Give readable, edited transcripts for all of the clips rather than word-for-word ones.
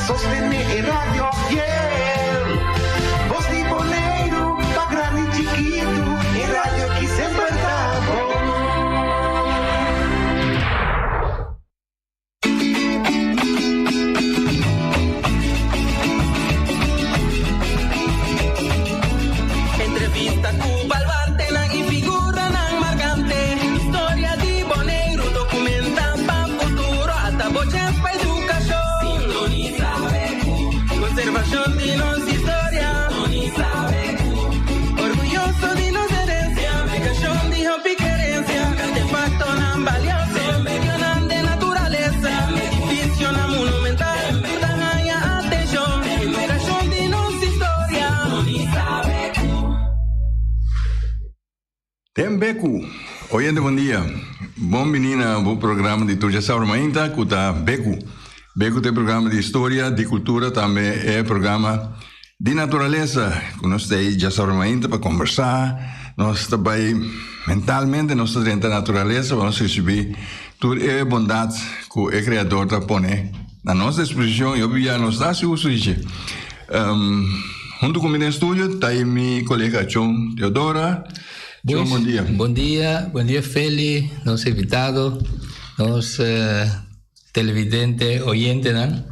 Sostené e radio fiel. Bos di Boneiru, pa grandi chikitu, e radio ki semper ta bon. Entrevista ku baluartenan i figuranan markante. Historia di Boneiru dokumenta pa futuro. Ata bo chens pa edukashon. Sintonisa BQ. Konservashon di nos historia. Sintonisa BQ. Orguyoso di nos herensia. Aplikashon di hopi kerensia. Artefaktonan balioso. Medionan den naturalesa. Edifisionan monumental. Ta haña atenshon. Generashon di nos historia. Sintonisa BQ. Den Beku, Oyente bon dia. Bon bini na bo programa di Tur Djasabra Mainta ku ta Beku. Beku ta e programa di historia, di kultura, tambe e programa di naturalesa ku nos ta ei djasabra mainta pa kombersá. Nos ta bai mentalmente nos ta drenta naturalesa pa nos risibí tur e bondat ku e Kreador ta pone na nos disposishon i hopi bia nos ta hasi uso di dje. Huntu ku mi den studio ta ei mi kolega Chon Teodora. Chon, bon dia. Bon dia, bon dia Feli, nos invitado, nos televidente, oyentenan.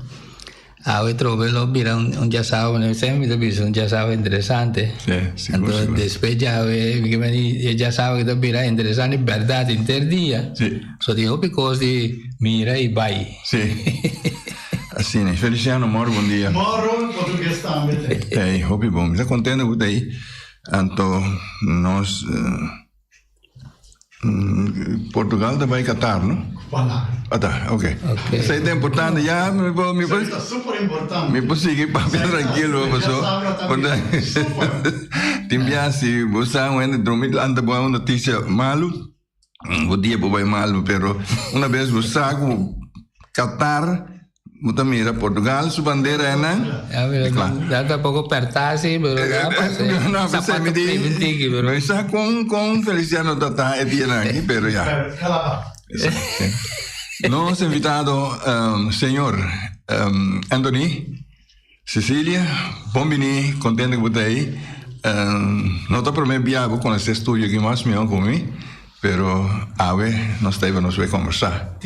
Awe trobe lo bira un djasaba, mi semper ta bisa un djasaba interesante. Sí, sigur, Anto sigur. despues djawe, mi ke meni e djasaba ke ta bira interesante bèrdat henter dia. Sí. So tin hopi kos di mira i bai. Sí. Asina. Feliciano, moro bon dia. Moro, portugues tambe te. Ey, hopi bon. Mi ta contento cu ta ey. Anto nos Portugal ta bay Qatar, no? Voilà. Ah ta, ok. Ok. Esey ta importante. Ya mi por mi por Esey ta super importante. mi por sigui papia tranquilo paso. Super. Tin bia si bo sa un hende drumi lanta bo un noticia malu. Bo dia por bai malu, pero una bes bo sa ku Qatar, bo ta mira Portugal su bandera einan. Ya, pero E kla. ya tampoco perta así, pero ya pasa. No, no, Zapato mi di, primintiki, pero. No sa kon kon Feliciano ta ta e dianan aki, pero ya. Pero kalaba. Nos invitado, señor Anthony Cecilia, bon bini, contento cu bo ta ey. No ta prome bia bo conoce studio aki mas miho cu mi, pero awe nos ta ey pa nos bay conversa.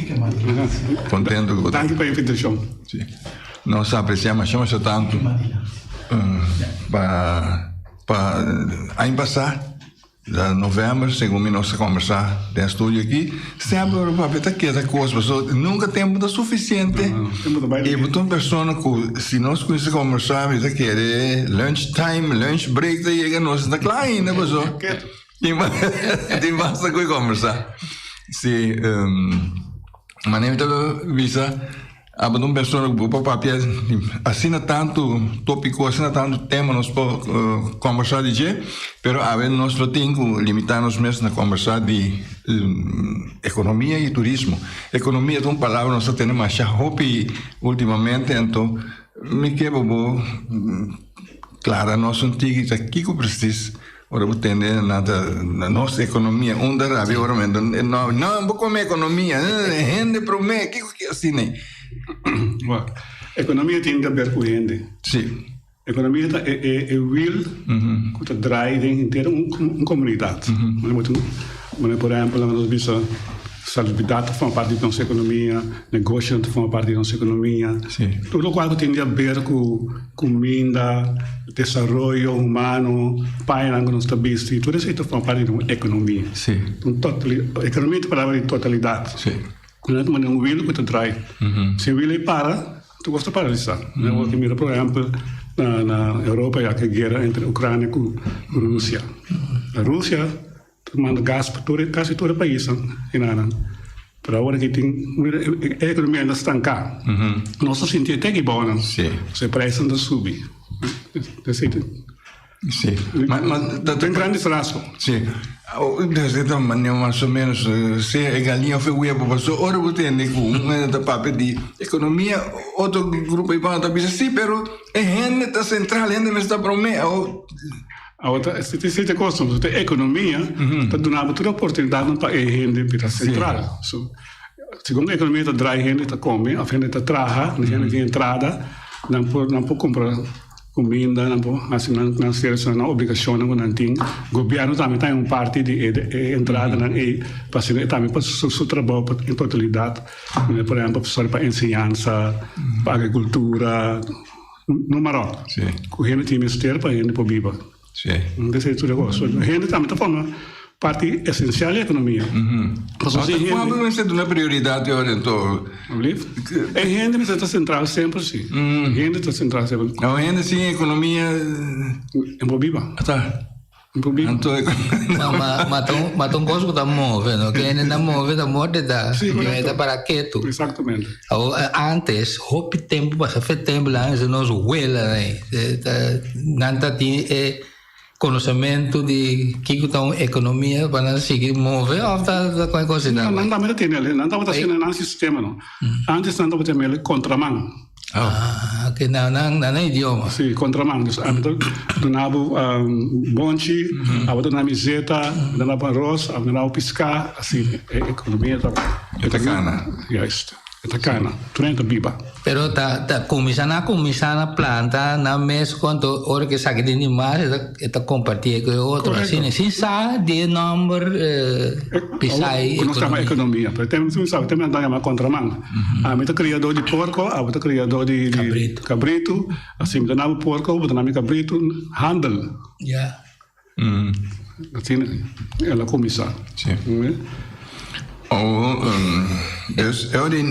Contento cu bo ta ey. Danki pa e invitacion. Si. Nos ta aprecia masha masha tanto pa pa aña pasa. Na november, segun mi nos a kombersá den studio aki, semper bo papia ta keda kos pasobra nunka tempu ta sufisiente. I bo ta un persona ku si nos kuminsá kombersá mi ta kere lunch time, lunch break ta yega nos no ta kla ainda pasobra tin basta ku e kombersá. Si, manera mi ta bisa. Abo ta un persona ku bo por papia asina tantu tópiko, asina tantu tema nos por kòmbersá di dje, pero awe nos lo tin ku limitá nos mes na kòmbersá di ekonomia i turismo. Ekonomia ta un palabra nos ta tene masha hopi últimamente, anto mi ke bo bo klara nos un tiki ta kiko presis Ora bo tende nan ta na nos ekonomia unda rabia ora men no no bo kome ekonomia hende prome kiko ki asina ei. Wak, ekonomia tin di aber ku hende. Si. Ekonomia ta e e e wiel ku ta draai den henter un un komunidat. Manera por ehèmpel laga nos bisa salubridat ta forma parti di nos ekonomia, negoshonan ta forma parti di nos ekonomia. Tur lokual ku tin di aber ku kuminda, desaroyo humano, pañanan ku nos ta bisti, tur esei ta forma parti di un ekonomia. Un ekonomia ta palabra di totalidat. Ku nan ta manda un wiel ku ta drai. Si e wiel ei para, tur kos ta paralisá. Nan wak mira por ehèmpel na na Europa ya ku e guera entre Ukrania ku Rusia. Rusia Ta manda gas pa tur e kasi tur e paisnan enanan. Pero awor aki tin mira e ekonomia anda stanká. Nos ta sinti e teki bou nan. So e preisnan ta subi. Esei ta Sí. Ma, ma, ta, den grandes rasgo. Sí. Desde ta manera mas o menos sea e galiña of e webo paso ora bo tende ku un hende ta papia di ekonomia otro grupo di banda ta bisa sí pero e hende ta sentral hende mester ta prome. Awor ta esei ta e kos, pasobra e ekonomia ta duna bo tur e oportunidatnan pa e hende bira sentral. So, segun e ekonomia ta drai hende ta kome òf hende ta traha, hende tin entrada. Nan por nan por kumpra kuminda, nan por hasi nan nan servisionan, nan obligashonnan ku nan tin. Gobièrnu tambe ta un parti di e e entradanan ei pa asina e tambe por su su trabou pa en totalidat. Por ehèmpel sòru pa enseñansa, pa agrikultura, no maròk. Ku hende tin mester pa hende por biba. Sí. Esei tur e kos. Hende tambe ta forma parti esensial di ekonomia. Pasobra si hende. Kuantu mester duna prioridat e ora anto? Alblief? E hende mester ta sentral semper si. Hende ta sentral semper. No hende sin ekonomia. No por biba. Ta. No por biba. Anto No, ma ma ta un ma ta un kos ku ta move no. Ke hende ta move ta morde ta. Sí, korekto. Ta para ketu. Eksaktamente. Awor antes hopi tempu pasa fe tempu lan esei nos wela nan ta tin e konosementu di kiko ta un ekonomia pa nan sigui move òf ta kon e kos No, nan tambe ta tene el, nan tabata haciendo nan sistema no. Antes nan tabata yama el kontraman. Ah, oke, nan nan nan idioma. Si, kontraman. Dus ami ta duna bo bonchi, abo ta duna mi zeta, mi ta duna bo aros, abo ta duna bo piská, asina e ekonomia ta. E ta kana. Juist. E ta kana. Tur hende ta biba. Pero ta ta kuminsá nan a kuminsá na planta nan mes konto ora ke esaki tin di mas e ta e ta kompartí ku e otro Korekto. asina sin sa di e nòmber pisai Ku nos ta yama ekonomia. ekonomia. Pero tem sin sa tem nan ta yama kontraman. Ami ta kriadó di porko, abo ta kriadó di di Kabritu. kabritu. Asi mi ta na bo porko, bo ta na mi kabritu. Handel. Ya. Asina el a kuminsá. Sí. Oh, dus eu di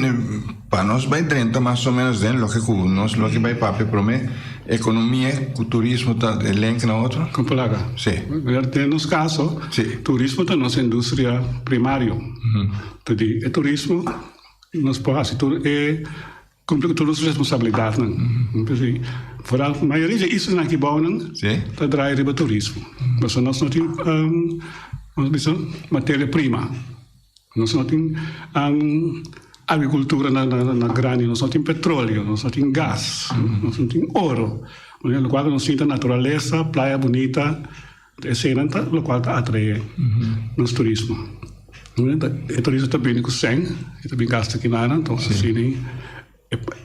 pa nos bai drenta mas o menos den loke ku nos loke bai papia promé, ekonomia ku turismo ta e link na otro? Kon palabra? Sí. Den nos kaso, Sí. turismo ta nos industria primario. Ta di e turismo nos por hasi tur e Cumpli cu tur nos responsabilidadnan. P'esei, vooral mayoria di e islanan aki bounan ta draai riba turismo. Pasobra nos no tin, nos bisa, materia prima. Nos no tin agricultura na grandi, nos no tin petroleo, nos no tin gas, nos no tin oro. Locual cu nos tin ta naturalesa, playa bunita. Eseinan ta lokual ta atraé nos turismo. E turismo ta bini ku sèn, e ta bin gasta kinanan, enton asina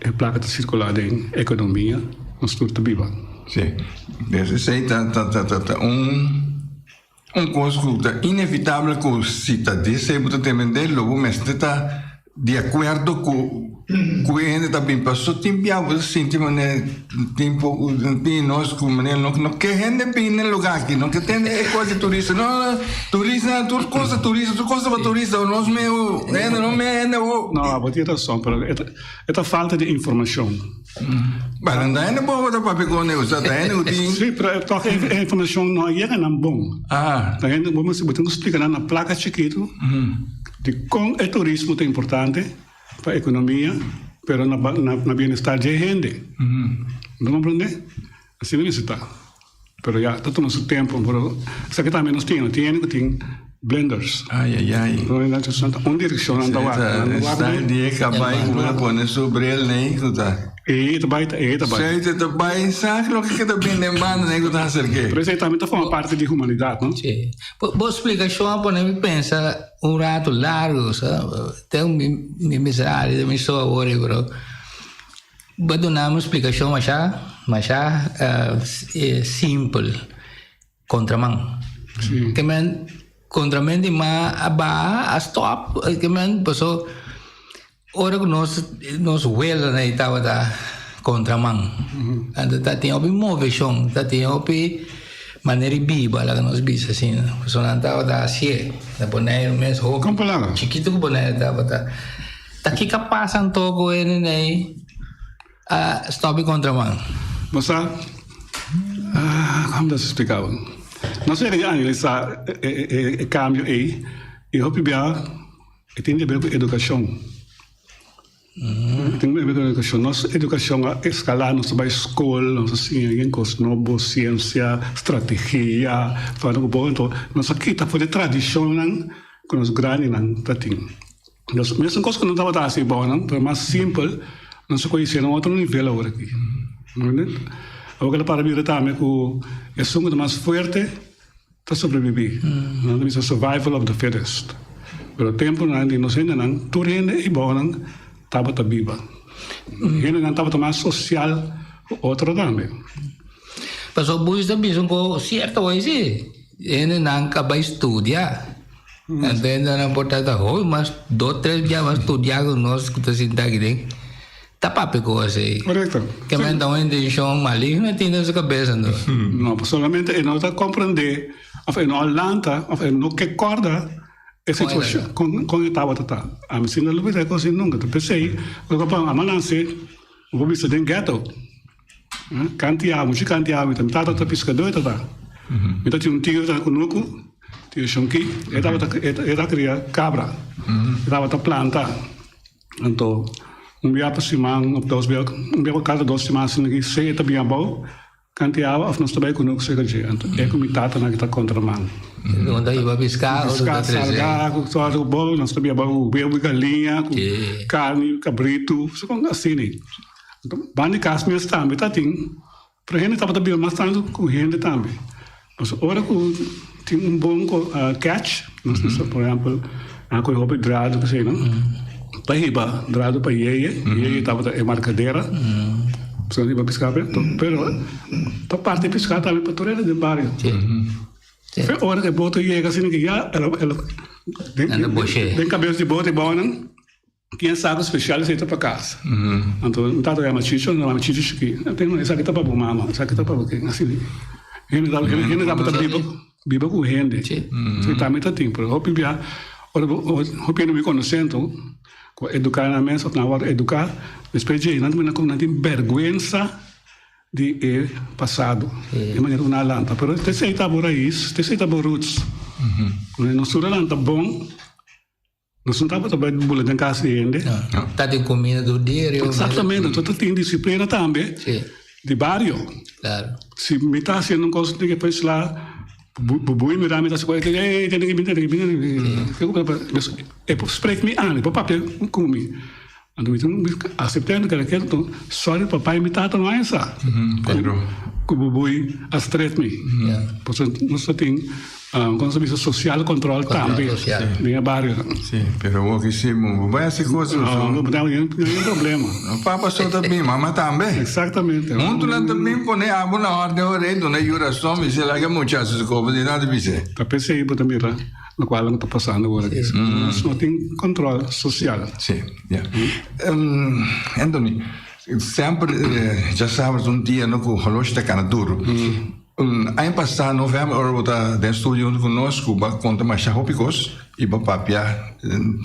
e plaka ta sirkulá den ekonomia, nos tur ta biba. Sí, des esei ta ta ta ta un un kos ku ta inevitabel ku si ta di esei bo ta tende lo bo mester ta Di akuerdo ku ku e hende ta bin paso tin bia bo ta sinti manera tin poko tin nos ku manera no no ke hende bin na e lugar aki no ke tende e kos di turista no no turista tur kos ta turista tur kos ta pa turista nos meo hende no meo hende awo. No bo tin rason pero e ta e ta falta di informashon. Ba nan ta hende bon bo ta papia kon e usa ta hende ku tin. Si pero tòg e informashon no a yega nan bon. Ta hende bo mester bo tin ku splika nan na plaka chikitu. Dikon e turismo ta importante pa ekonomia pero na na bienestar dje hende? Bo ta komprende? Asina mester ta. Pero ya ta tuma su tempo pero esaki tambe nos tin, nos tin hende ku tin blenders. Ay ay ay. Un direkshon nan ta wak. E style di e kabai ku bo ta pone su bril nei ku ta. E ta bai, e ta bai. Sey ta bai, sa loke ke ta bini den banda nei ku ta aserk'é. Pero esei tambe ta forma parti di humanidat, no? Sí. Bo splikashon a pone mi pensa un ratu largu, sa. Ten mi mi mester ari den mi so awor ei, pero bo a duna mi un splikashon masha masha simpel, kontraman. Sí. Ke men kontramen di ma a baha, a stòp, ke men paso. Ora ku nos nos welanan ei tabata kontra man, anto ta tin hopi moveshon, ta tin hopi manera di biba, laga nos bisa asina. Pasobra nan tabata hasié na Boneiru mes hopi. Kon palabra? Chikitu ku Boneiru tabata. Ta kiko a pasa anto ku e nenei a stòp di kontra man? Bo sa, kon ta splika bo? Nos a yega di analisá e kambio ei i hopi bia. E tin di haber ku edukashon. E tin di haber ku edukashon. Nos edukashon a eskalá, nos ta bai skol, nos a siña yen kos nobo, siensia, strategia, fana ku bo. Anto nos a kita for di tradishonnan ku nos grandinan ta tin. Nos mesun kos ku nan tabata hasi abou nan, pero mas simpel, nos a konosé na un otro nivel awor aki. Awor ke ta para bira tambe ku esun ku ta mas fuerte. Ta sobrebibí. Nan ta bisa survival of the fittest. Pero tempunan di nos hendenan, tur hende i bounan tabata biba. Hendenan tabata mas sosial. Ku otro tambe. Paso boys ta bisa ku sierto hoy si hendenan ka bai studia. Anto hendenan por ta ta hopi mas dos tres bia mas studia ku nos ku ta sinta aki den ta papia ku esei. Korekto. Ke men ta un intenshon maligno tin den su kabesa anto. No, solamente e no ta komprende of e no a lanta of e no ke kòrda e situashon kon e tabata ta. Ami si no lo bisa e kos ei nunka. Ta p'esei ku a nanse. Bo por bisa den ghetto. Kanti awa, muchu kanti awa mi ta. Mi tata ta piskadó e tata. Mi ta tin un tio ta kunuku, tio Shonki, e tabata e ta kria kabra. E tabata planta. Anto un bia pa siman òf dos bia, un bia pa kada dos siman asina ki se e ta bin abou. Kanti awa of nos ta bai ku seka dje. Anto e ku mi tatanan ki ta kontra man. Un ta hiba piská, otro ta Piská, trese. salga, ku sòrta ku bolo, nos ta biba ku webu di galiña, ku karni, kabritu, so kon asina. Anto banda di kas mes tambe ta tin, pero hende tabata biba mas tantu ku hende tambe. Pasobra ora ku tin un bon catch, nos ta por ehèmpel nan a kohe hopi dradu ku esei nan, ta hiba dradu pa yeye, yeye tabata e markadera, pasobra nan hiba piská pa e, pero ta parti e piská tambe pa tur hende den bario. Fe ora ku e boto yega asina ke ya el den kabes di boto e bounan. Tin e saku spesial esei ta pa kas. Anto mi tata yama Chicho, mi mama Chicho chikí. Esaki ta pa bo mama, esaki ta pa bo ken. Asina. Hende ta hende tabata biba biba ku hende. Si tambe ta tin, pero hopi bia ora bo hopi hende mi konosé anto ku a eduká nan mes òf nan a wòrdu eduká, despues dje nan ta nan tin bèrgwensa di e pasado, e manera ku nan a lanta. Pero esei ta bo rais, esei ta bo roots. Nos tur a lanta bon. Nos no tabata bai bula den kas di hende. Ta tin kumida tur dia riba mesa. Exactamente, enton ta tin disiplina tambe di bario. Claro. Si mi ta hasiendo un kos tin ke pues la bubui mira mi ta hasi kualke ey tene ke bini tene ke bini e por sprek mi an e por papia ku mi. Anto mi tin aseptá mi keda ketu sorry papá i mi tata no a esa ku bubui a stret mi. Pasobra nos ta tin. Kon sa bisa social control tambe den e barionan. Si, pero awor ki si bo bai hasi kos No, no bo tin ningun problema. Papa so ta bin, mama tambe. Exactamente. Huntu nan ta bin pone abo na orde ora ei duna yu rason bis'e laga e muchacho su kopo di nada bis'e. Ta p'esei bo ta mira lokual ta pasando awor aki. Nos no tin control social. Si, ya. Anthony, semper djasabra ta un dia no ku holoshi ta kana duru. Aña pasá novèmber ora bo ta den studio huntu ku nos ku bo a konta masha hopi kos i bo a papia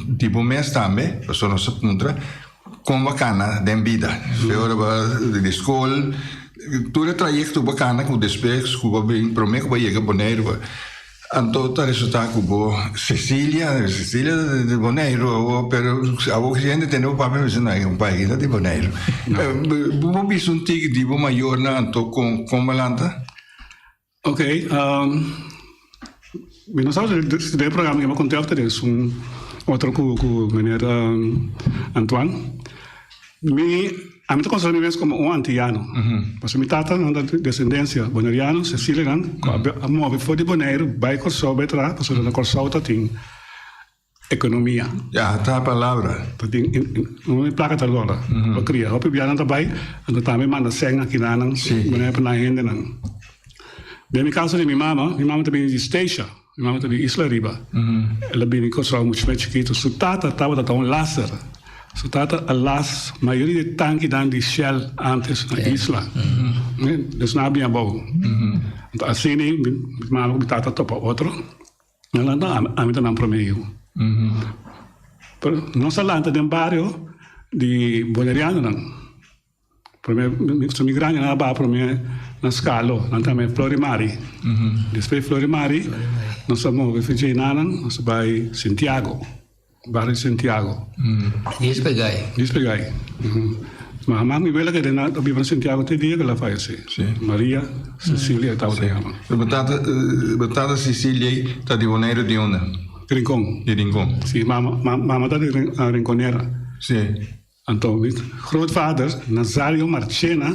di bo mes tambe pasobra nos a puntra kon bo a kana den bida fe ora bo a di skol tur e trayekto ku bo a kana ku despues ku bo a bin promé ku bo a yega Boneiru anto ta resultá ku bo Cecilia Cecilia ta di Boneiru awor pero awor ku hende tende bo papia bo bisa no e kompai aki ta di Boneiru bo bisa un tiki di bo mayornan anto kon kon bo a lanta? Ok mi no sa si den e programa ke bo konta òf ta den esun otro ku ku meneer Antoine. Mi ami ta considera mi mes como un antiyano. Pasobra mi tata nan ta di desendencia boneriano, Cecilia nan, cu a move for di Boneiru bay Corsou bay traha pasobra na Corsou ta tin economia. Ya, ta palabra. Ta tin un placa ta lola pa cria. Hopi bia nan ta bay, anto tambe manda cen aki na nan, Boneiru pa nan hendenan. Den mi caso di mi mama, mi mama ta bini di Statia. Mi mama ta di Isla Riba. El a bini Kòrsou muchu mes chikitu. Su tata tabata ta un laser. Su tata a las mayoria di e tankinan di Shell ántes na isla. Dus nan a bini abou. Anto asina mi mama ku mi tata a topa otro. Nan lanta ami ta nan promé yu. Pero nos a lanta den bario di bonerianonan. Prome su migrante nan a baha prome na Skalo, nan ta me Florimari. Despues Florimari nos a move for dje nanan nos a bai Sintiago, bario Sintiago. Dies pegai. Dies pegai. Ma hamas mi wela keda a biba na Sintiago te dia ku el a fayesé. Maria Cecilia tabata yama. Bo tata bo tata Cecilia ta di Boneiru di unda? Rincon. Di Rincon. Si, mama mama ta di Rinconera. Si. Anto mi grootvader Nazario Marchena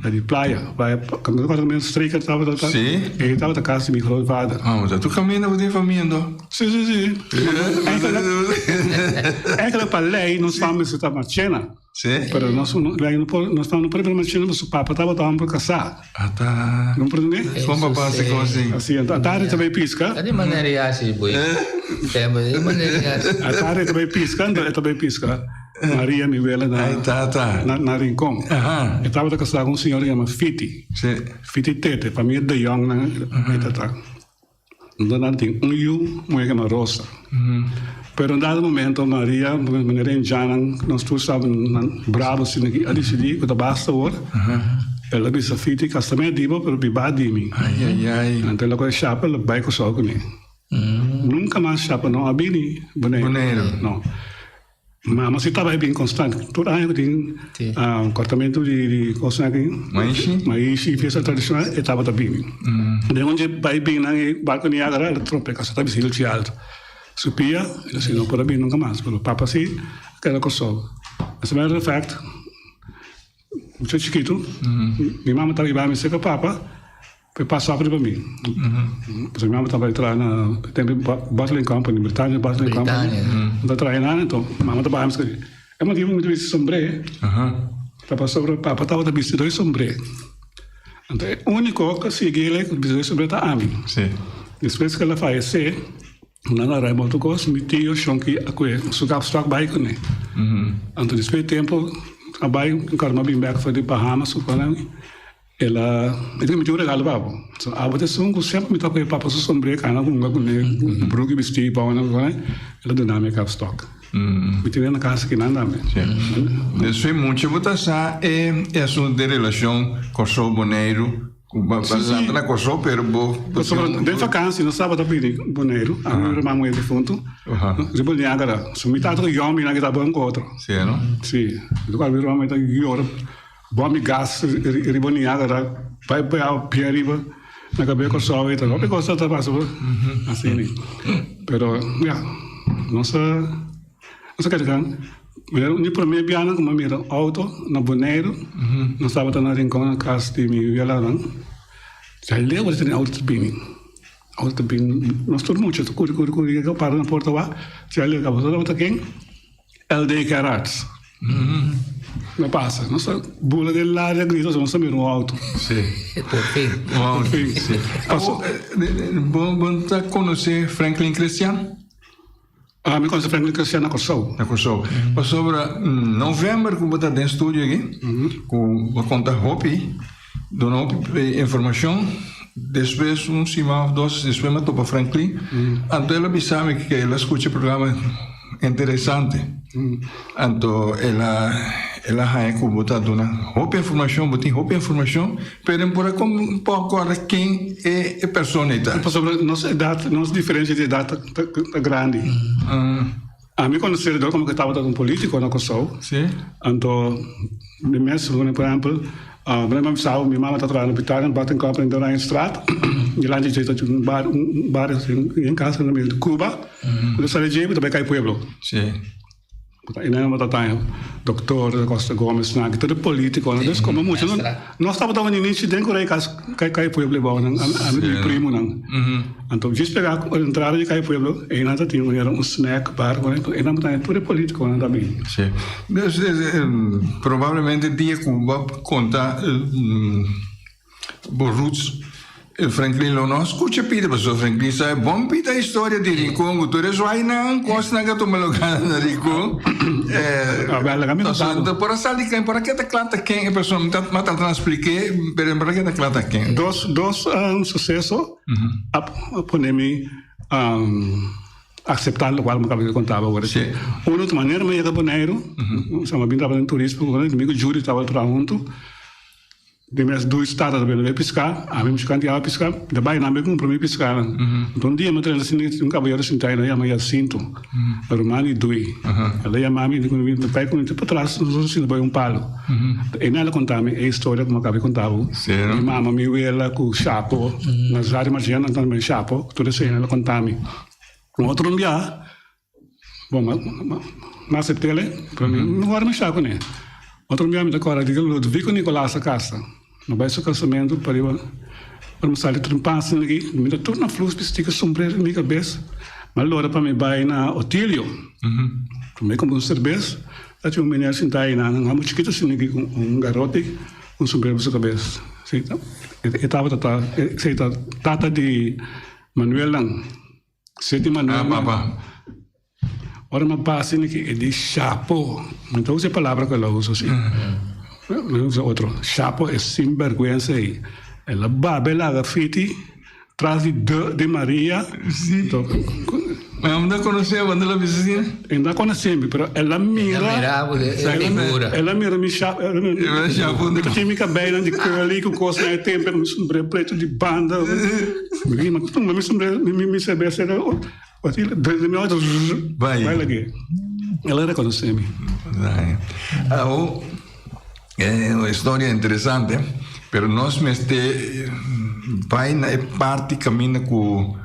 ta di Playa, Playa kaminda ku tabata Streker tabata ta e tabata kas di mi grootvader. Ah, bo ta tur kaminda bo tin famia anto? Si si si. Eigenlijk eigenlijk pa lei nos fam mester ta Marchena. Sí. Pero nos no, no por, nos no por bira machina, su papa tabata homber casá. Ata. Comprende? Kon papa hasi kos así? Así, anto atari ta bai pisca. Ta di manera i hasi, boy. Tempo di manera i hasi. Atari ta bai pisca, anto e ta bai pisca. Maria, mi wela, na, Ay, tata. na, na Rincon. Aha. E tabata casá ku un señor ku yama Fiti. Sí. Fiti Tete, famia De Jong nan e tata. Anto nan tin un yu muhé ku yama Rosa. Pero un dado momento Maria, manera indiannan, nos tur sabi nan bravo asina aki, a disidí ku ta basta awor. El a bisa Fiti, kasta mi a di bo, pero biba di mi. Ai, ai, ai. Anto el a kohe shapa, el a bai Kòrsou kuné. Nunka mas shapa no a bini Boneiru. Boneiru. No. Mama si tabata bien constant. Tur aña cu tin cortamento di cosnan aki. Maishi? Maishi, fiesta tradicional, e tabata bini. Den un dje bay bin nan e barco Niagara, el a tropeca, sa ta bisti el chi alto. Su pia, el a si no por a bini nunca mas. Pero papa si a keda Corsou. As a matter of fact, mucha chikitu, mi mama tabata hiba mi cerca papa. P'e pasa riba mi. Pasobra mi mama tabata traha na tempu e Bottling Company, Britania Bottling Company. Mi ta traha einan, enton mama ta baha mi skirbi. E motibu mi ta bisti sombré ta pasobra papa tabata bisti doi sombré. Anto e úniko ku a sigui el ku bisti doi sombré ta ami. Despues ku el a fayesé, nan a rai otro kos, mi tio Shonki a kue su kapstok bai kuné. Anto despues di tempu a bai, un karma bin bèk for di Bahamas ku kònan. El a mi tin un regalo pa bo. So abo ta esun ku semper mi ta kohe papa su sombré kana hunga kuné bruk i bistí bou nan ku el a duna mi e kapstok. Mi tene na kas akinan tambe. Sí. Despues mucha bo ta sa e asuntu den relashon Kòrsou Boneiru ku bo a lanta na Kòrsou pero bo Pasobra den vakansi nos tabata bini Boneiru ami mi ruman muhé difuntu riba Niagara. So mi tata ku yòmbi nan kita bon ku otro. Sí no? Sí. Mi ruman muhé ta yora. Bo mi gas riba Niagara bai bai pia riba na kabia Kòrsou i ta hopi kos ta pasa por asina pero ya nos a nos a keda kan manera un di prome bianan ku mi a mira outo na Boneiru nos tabata na Rincon na kas di mi welanan ya leu bo ta tene outo ta bini outo ta bini nos tur mucha ta kuri kuri kuri yega para na porta wak ya leu kaba tabata ken. LD Gerards. No pasa. Nos ta bula den laria grita nos ta mira un auto. Sí. Por fin. Por fin. Sí. Paso, bo, bo ta conoce Franklin Christian? Ah, mi conoce Franklin Christian na Kòrsou. Na Kòrsou. Pasobra november ku bo ta den studio aki, ku bo konta hopi, duna hopi informashon, despues un siman òf dos despues mi a topa Franklin, anto el a bisa mi ke el a skucha e programa interesante, anto el a el a haña ku bo ta duna hopi informashon, bo tin hopi informashon, pero mi por a kòrda ken e persona ei ta. Pasobra nos edat, nos diferensia di edat ta grandi. Ami konosé dor komo ke tabata un polítiko na Kòrsou. Anto mi mes, por ehèmpel, mi mama sa mi mama ta traha na Britania Bottling Company den Oranjestraat. Dilanti dje ta un bar un bar den kas na medio di Cuba. Ku ta sali dje bo ta bai kai pueblo. E nan tabata taña doktor Costa Gomez nan tur e politiconan. Dus como mucha nan nos tabata un inicio den cu rey cas Cai Pueblo ebao nan ami cu mi primonan. Anto djis pega cu entrada di Cai Pueblo e nan ta tin manera un snack bar cu e nan taña tur e politiconan ta bini. Si. Dus probablemente dia cu bo conta Bo roots Franklin lo no scucha pida pasobra Franklin sa e bon pida historia di Rincon cu tur e zwainan cosnan ca tuma lugar na Rincon pasobra por a sali ken por a keda cla ta ken e persona mi ta trata na spliké pero por a keda cla ta ken. Dos dos suceso a pone mi acepta locual mi caba di contaba awor. Uno ta manera mi a yega Boneiru, mi a bin traba den turismo mi cu Judy tabata traha hunto. Di mes duis tata ta bini bai piská, ami muchu kanti awa piská, mi ta bai nan bai kumpra mi piskánan. Anto un dia mi a trenta sinti un kabayero sintá i nan yama Jacinto, ruman di Dui. El a yama mi, mi bai ku mi te patras, nos a sinta bai un palu. E nan a konta mi e historia ku mi a kaba di konta bo. Mi mama, mi wela ku Chapo, Nazario Marchena nan tambe Chapo, tur esei nan a konta mi. Un otro bia. Bon, mi asept'el, pero mi no wòrdu mishá kuné. Otro bia mi ta kòrda di Ludvico Nicolaas a kasa. Mi bai su kasamentu pariba ora mi sali trempan asina aki, mi ta tur na flus bistí ku sombrero riba mi kabes. Mi a lora pa mi bai na Otilio. Mi kumpra un serbes. Ta tin un meneer sintá einan, un hòmber chikitu asina aki ku un garoti, un sombrero pa su kabes. Si, e tabata ta, esei ta tata di Manuelnan, Seti Manuelnan. Ah, papa. Ora mi a pasa asina aki, e di, Shapo. Mi ta usa e palabra ku el a usa si. Mi a usa otro. Shapo e sinbèrgwensa ei. El a babia laga fiti. Tras di de di Maria. Si. Ma unda conoce bo? Unda lo bisa asina? E no conoce mi, pero el a mira. El a mira bo e figura. El a mira mi shap. El a shap Mi ta tin mi cabeinan di curly cu cos na e tempo cu mi sombrero preto di banda. Mi di, ma tuma mi sombrero, mi cerveza era Desde mi auto Bai. bai lag'é. El a reconoce mi. Awo, e un historia interesante, pero nos mester bai na e parti caminda cu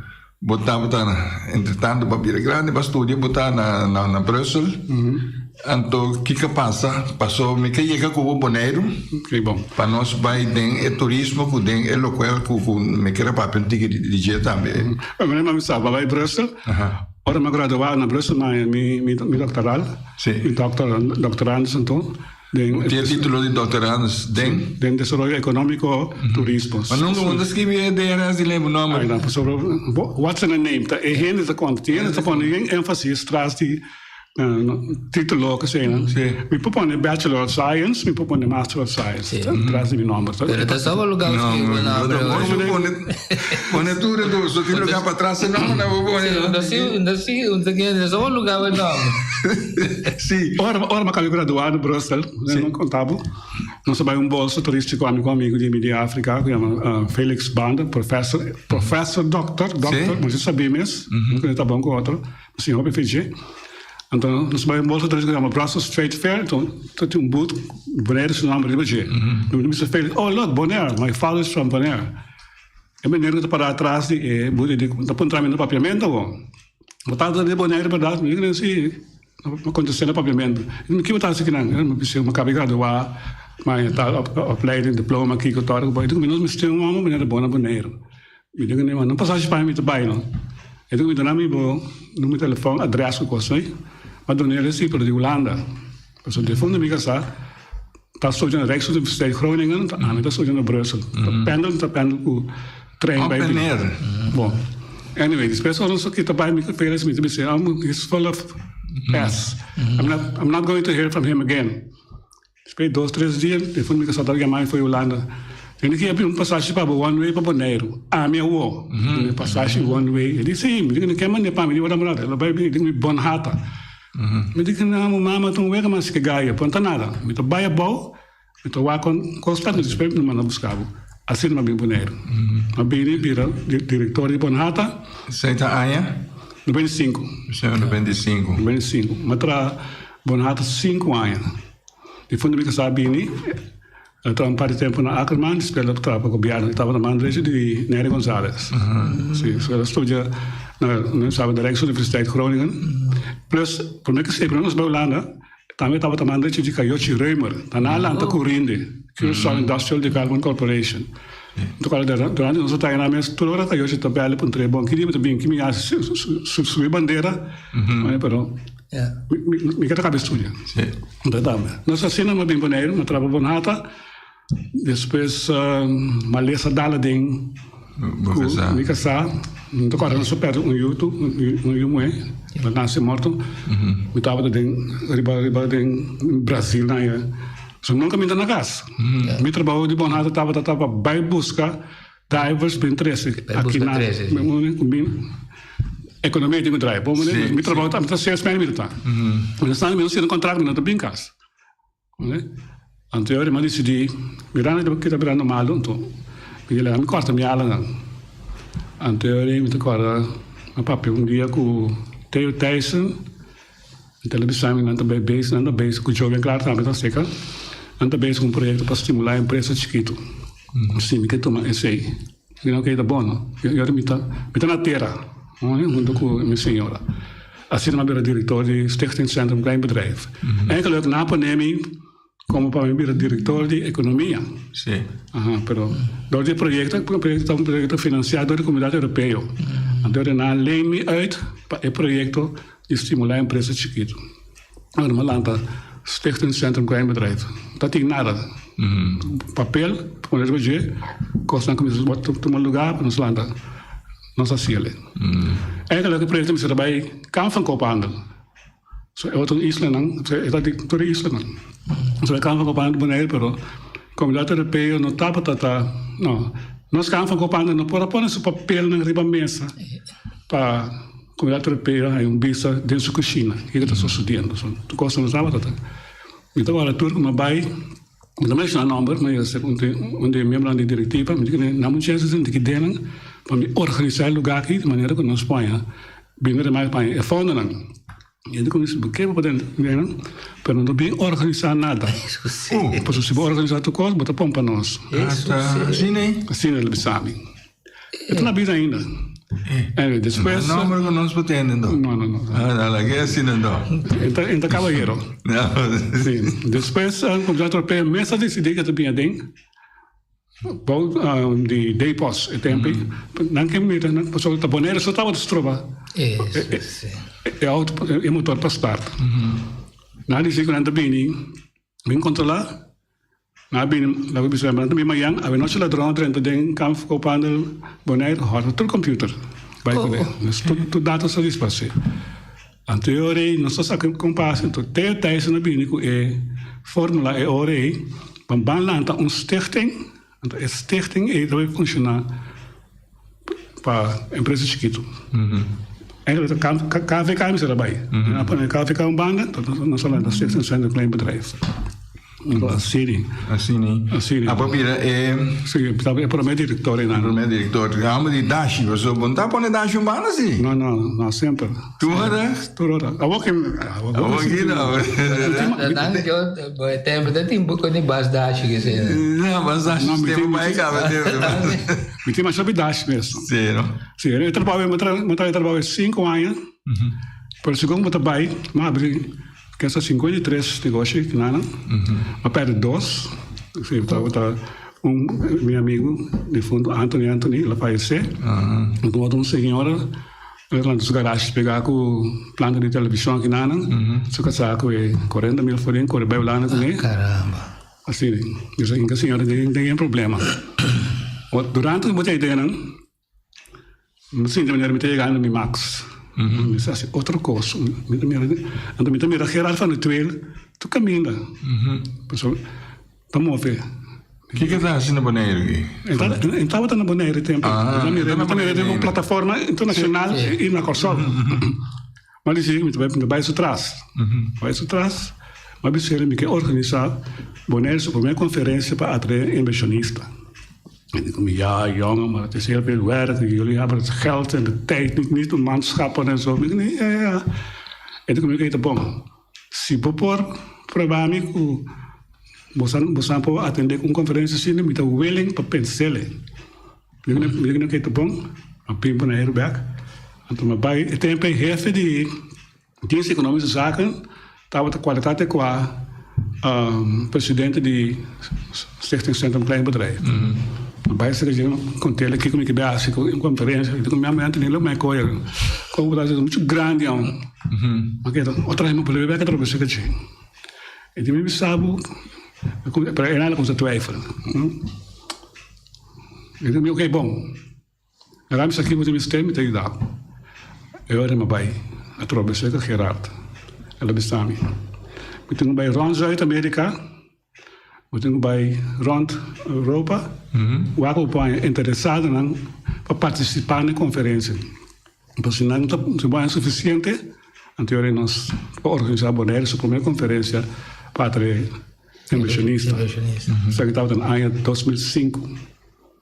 bo tabata entre tanto bo a bira grandi, bo a studia, bo ta na na Brussel. Anto kiko a pasa? Paso mi ke yega ku bo Boneiru pa nos bai den e turismo ku den e lokual ku ku mi kere papia un tiki di dje tambe. Bueno, mi sa bai Brussel. Ora mi a gradua na Brussel mi mi mi doctoral. Mi doctor doctorandus anto. Den Tin e titulo di doctorandus den? Den desaroyo economico turismo. Ma nunca bo ta scribi e DRS di ley bo nomber. Ay no, pasobra what's in a name ta e hende ta conta. Tin hende ta pone yen enfasis tras di Título ke sea nan. Mi por pone Bachelor of Science, mi por pone Master of Science tras di mi nomber. Pero ta soba lugar bo skirbi bo nomber hoor. Pone tur e tur, so tin lugar pa tras e nomber nan bo pone. No si, no si, un ta kende soba lugar bo nomber. Si. Ora, ora mi a kaba di gradua na Brussel, mi konta bo, nos a bai un bolsa turístiko ami ku un amigu di mi di Afrika ku yama Felix Banda, professor, professor doctor, doctor, mi no sabi mes, mi ta bon ku otro. Sin hopi fechi. Anto nos bai un bolsa tres ku yama Brussels Trade Fair, anto ta tin un booth Bonaire su nomber riba dje. Mi bisa Felix, oh look, Bonaire, my father is from Bonaire. E meneer ku ta para atras di e booth di ta puntra mi na papiamento bo. Bo tata ta di Bonaire berdad? Mi di si, mi kontest'é na papiamento. E di, kiko bo ta hasi kinan? Mi bisa, mi kaba di gradua, mi ta opleiding, diploma, kiko tòg. E di, mi no mester un hòmber manera bo na Bonaire. Mi di ku no pasashi pa mi ta bai no. E di ku mi duna mi bo numero di telefòn, adrès ku kos ei. Ma duna el resibo di Hulanda. Pasobra telefòn di mi kasá ta studia na Rijksuniversiteit Groningen, ami ta studia na Brussel. Ta pendel, ta pendel ku trein bai bin. Bon, anyway, despues ora nos a kita bai mi ku Felix mi ta bisa, he's full of S. I'm not going to hear from him again. Despues di dos tres dia, telefon mi kasá ta yama mi for Hulanda. Tene ki abri un pasashi pa bo one way pa Boneiru. Ami awo. Tene pasashi one way. E di si, mi di ke manda pa mi di ora mora. El a bai di mi bon hata. Mi di na mo mama ta un wega mas ke gaya. Pero no ta nada. Mi ta bai abou, mi ta wak kon kos ta, despues mi manda buska bo. Asina mi a bin Boneiru. Mi a bini bira direktor di Bon Hata. Esei ta aña? 95. 95. 95. Mi a traha Bon Hata sinku aña. Di fondo mi kasá bini, el a traha un par di tempu na Ackerman, despues el a traha pa gobièrnu. E tabata man derecho di Nery Gonzalez. Si, so el a studia na sabi na Rijksuniversiteit Groningen. Plus, promé ku promé nos bai Hulanda, tambe e tabata man derecho di Cayochi Römer. Ta nan a lanta Curinde, Curaçao Industrial Development Corporation. Durante nos a traha nan mes, tur ora Cayochi ta bèl pa un trei, bon, ki dia mi ta bin, ki mi hasi, subi bandera, pero. Mi ka ta kaba estudia. Nos asina mi a bin Boneiru, mi a traha pa Bonhata, despues malesa dala den ku mi kasá, mi ta kòrda nos a pèrdè un yu tu, un yu muhé, el a nase morto, mi tabata den riba riba den Brasil nan ya, so nunka mi ta na kas. Mi trabou di Bonhata tabata ta pa bai buska Divers bin trese aki na ekonomia tin ku draai. Bo manera mi trabou ta mi ta salesman mi ta. Mi ta mi no sina kontrakt mi no ta bin kas. Anto e ora mi a disidí mirando ke ta birando malu anto mi di laga mi kòrta mi alanan. Anto e ora mi ta kòrda mi a papia un dia ku Theo Thijssen. Mi ta bisa mi nan ta bai bezig, nan ta bezig ku Joven Klaar tambe ta seka. Nan ta bezig ku un proyekto pa stimulá empresa chikitu. Si mi ke tuma esei. Mi nan okey ta bon no. I ora mi ta mi ta na tera huntu ku mi señora. Asina mi a bira direktor di Stichting Centrum Klein Bedrijf. Eigenlijk na pone mi komo pa mi bira direktor di ekonomia. Aha, pero dor di e proyekto, e proyekto ta un proyekto finansiá dor di Komunidat Europeo. Anto nan a leen mi uit pa e proyekto di stimulá empresa chikitu. Ora mi a lanta. Stichting Centrum Klein Bedrijf. No tin nada. Papel, pone riba dje, kosnan ku mester tuma lugá pa nos lanta nos hasiel. Eigenlijk e proyekto mester ta bai Kamer van Koophandel. So e otro islanan, e ta di tur e islanan. So e Kamer van Koophandel di Boneiru, pero Komunidat Europeo no tabata ta, no. Nos Kamer van Koophandel no por a pone su papelnan riba mesa pa Komunidat Europeo haña un bista den su kushina, kiko ta sosodiendo. So tur kos no tabata ta. Mi ta wòrdu tur ku mi a bai, mi ta menshoná nòmber, ma e un di un di e miembronan di direktiva, mi di ku nan un chèns di ki denan pa mi organisá e lugá aki di manera ku nos por haña bini remai pa haña e fondonan. E di ku mi si bo ke bo por den denan, pero no ta bin organisá nada. Pasobra si bo organisá tur kos bo ta pon pa nos. Asina el a bisa mi. E ta na bida ainda. Anyway, despues. No nomber ku nos por tende ndo. No, no, no. Ah, no, laga asina ndo. E ta caballero. Sí. Despues, Comunidad Europeo mes a disidí ku e ta bini aden bou di Depos e tempu ei. Nan ke mira, pasobra ta Bonaire so tabata stroba e auto, e motor pa start. Nan a disidí ku nan ta bini, bin kontrolá. Nan a bini, laga bisa, nan ta bin mañan, awenochi ladron a drenta den Kamp Koophandel Bonaire, hòrta tur computer bai kuné. Dus tur tur datos a disparsé. Anto e ora ei nos ta sa kon pasa, anto Theo Thijssen a bini ku e fórmula e ora ei pa ban lanta un stichting, anto e stichting ei ta bai funshoná pa empresa chikitu. Eigenlijk ta KVK mester a bai. Nan a pone KVK un banda, anto nos a lanta Stichting Centrum Klein Bedrijf. Asina. Asina. Asina. Apo bira e. Si, e prome director einan. E prome director. Hòmber di Dashi, pasobra bo no ta pone Dashi un banda si? No, no, no, semper. Tur ora? Tur ora. Awor ki. Awor ki no. Nan yo tempo ta tin buko di bas Dashi ke se. No, bas Dashi tempo bai kaba tempo. Mi tin masha hopi Dashi mes. Si, no? Si, e trabou, mi ta trabou 5 aña, pero segun bo ta bai, mi a habri. Kesa 53 negoshi kinanan, a pèrdè dos. Si tabata un mi amigu difuntu Anthony Anthony, el a fayesé. Anto otro un señora, el a lanta su garashi pegá ku planta di televishon kinanan. Su kasá ku e 40 mil florin kore bai Hulanda kuné. Asina, dus inka señora den den problema. Durante ku bo ta idea nan. Mi sinti manera mi ta yegando mi max. Mi sa hasi otro kos. Mi ta mira, anto mi ta mira Gerard van der Tweel tur kaminda. Pasobra ta move. Kiko e ta hasi na Boneiru aki? E tabata na Boneiru e tempu. Mi ta mira den un plataforma internashonal i na Kòrsou. Mi a disidi mi ta bai su tras. Bai su tras, mi a bisa mi ke organisá Boneiru su promé konferensia pa atraé invershonista. En ik kom, ja, jongen, maar het is heel veel werk. Jullie hebben het geld en de tijd niet, niet de manschappen en zo. Ik nee, ja, ja. En toen kom ik uit bon. Si bo por proba mi ku bosan, bosan por atende un conferencia asina, mi ta willing pa pensele. Mi mi mi keda bon, a bimbo na Heruberg. Anto mi a bai, e tempo e hefe di Dienst Economische Zaken tabata kwalitate kwa presidente di Stichting Centrum Klein Bedrijf. Mi bai esaki dje kont'el kiko mi ke bai hasi ku un konferensia. Mi di ku mi amiga Anthony lo mi a kohe komo ku ta hasi muchu grandi aun. Mi keda otra hende por bebe atrobe esaki dje. E di mi bisa bo pero e nan a kumsa twijfel. E di mi oke bon. Ruim sa kibo tin mester mi ta yuda bo. E ora mi a bai atrobe serka Gerard. El a bisa mi, Mi tin ku bai rònt Zuid Amerika, mi tin ku bai rònt Europa, wak ku por haña interesadonan pa partisipá na e konferensia. Enton si nan ta si bo haña sufisiente, anto e ora nos por organisá Bonaire su promé konferensia pa atraé invershonista. Esaki tabata na aña 2005.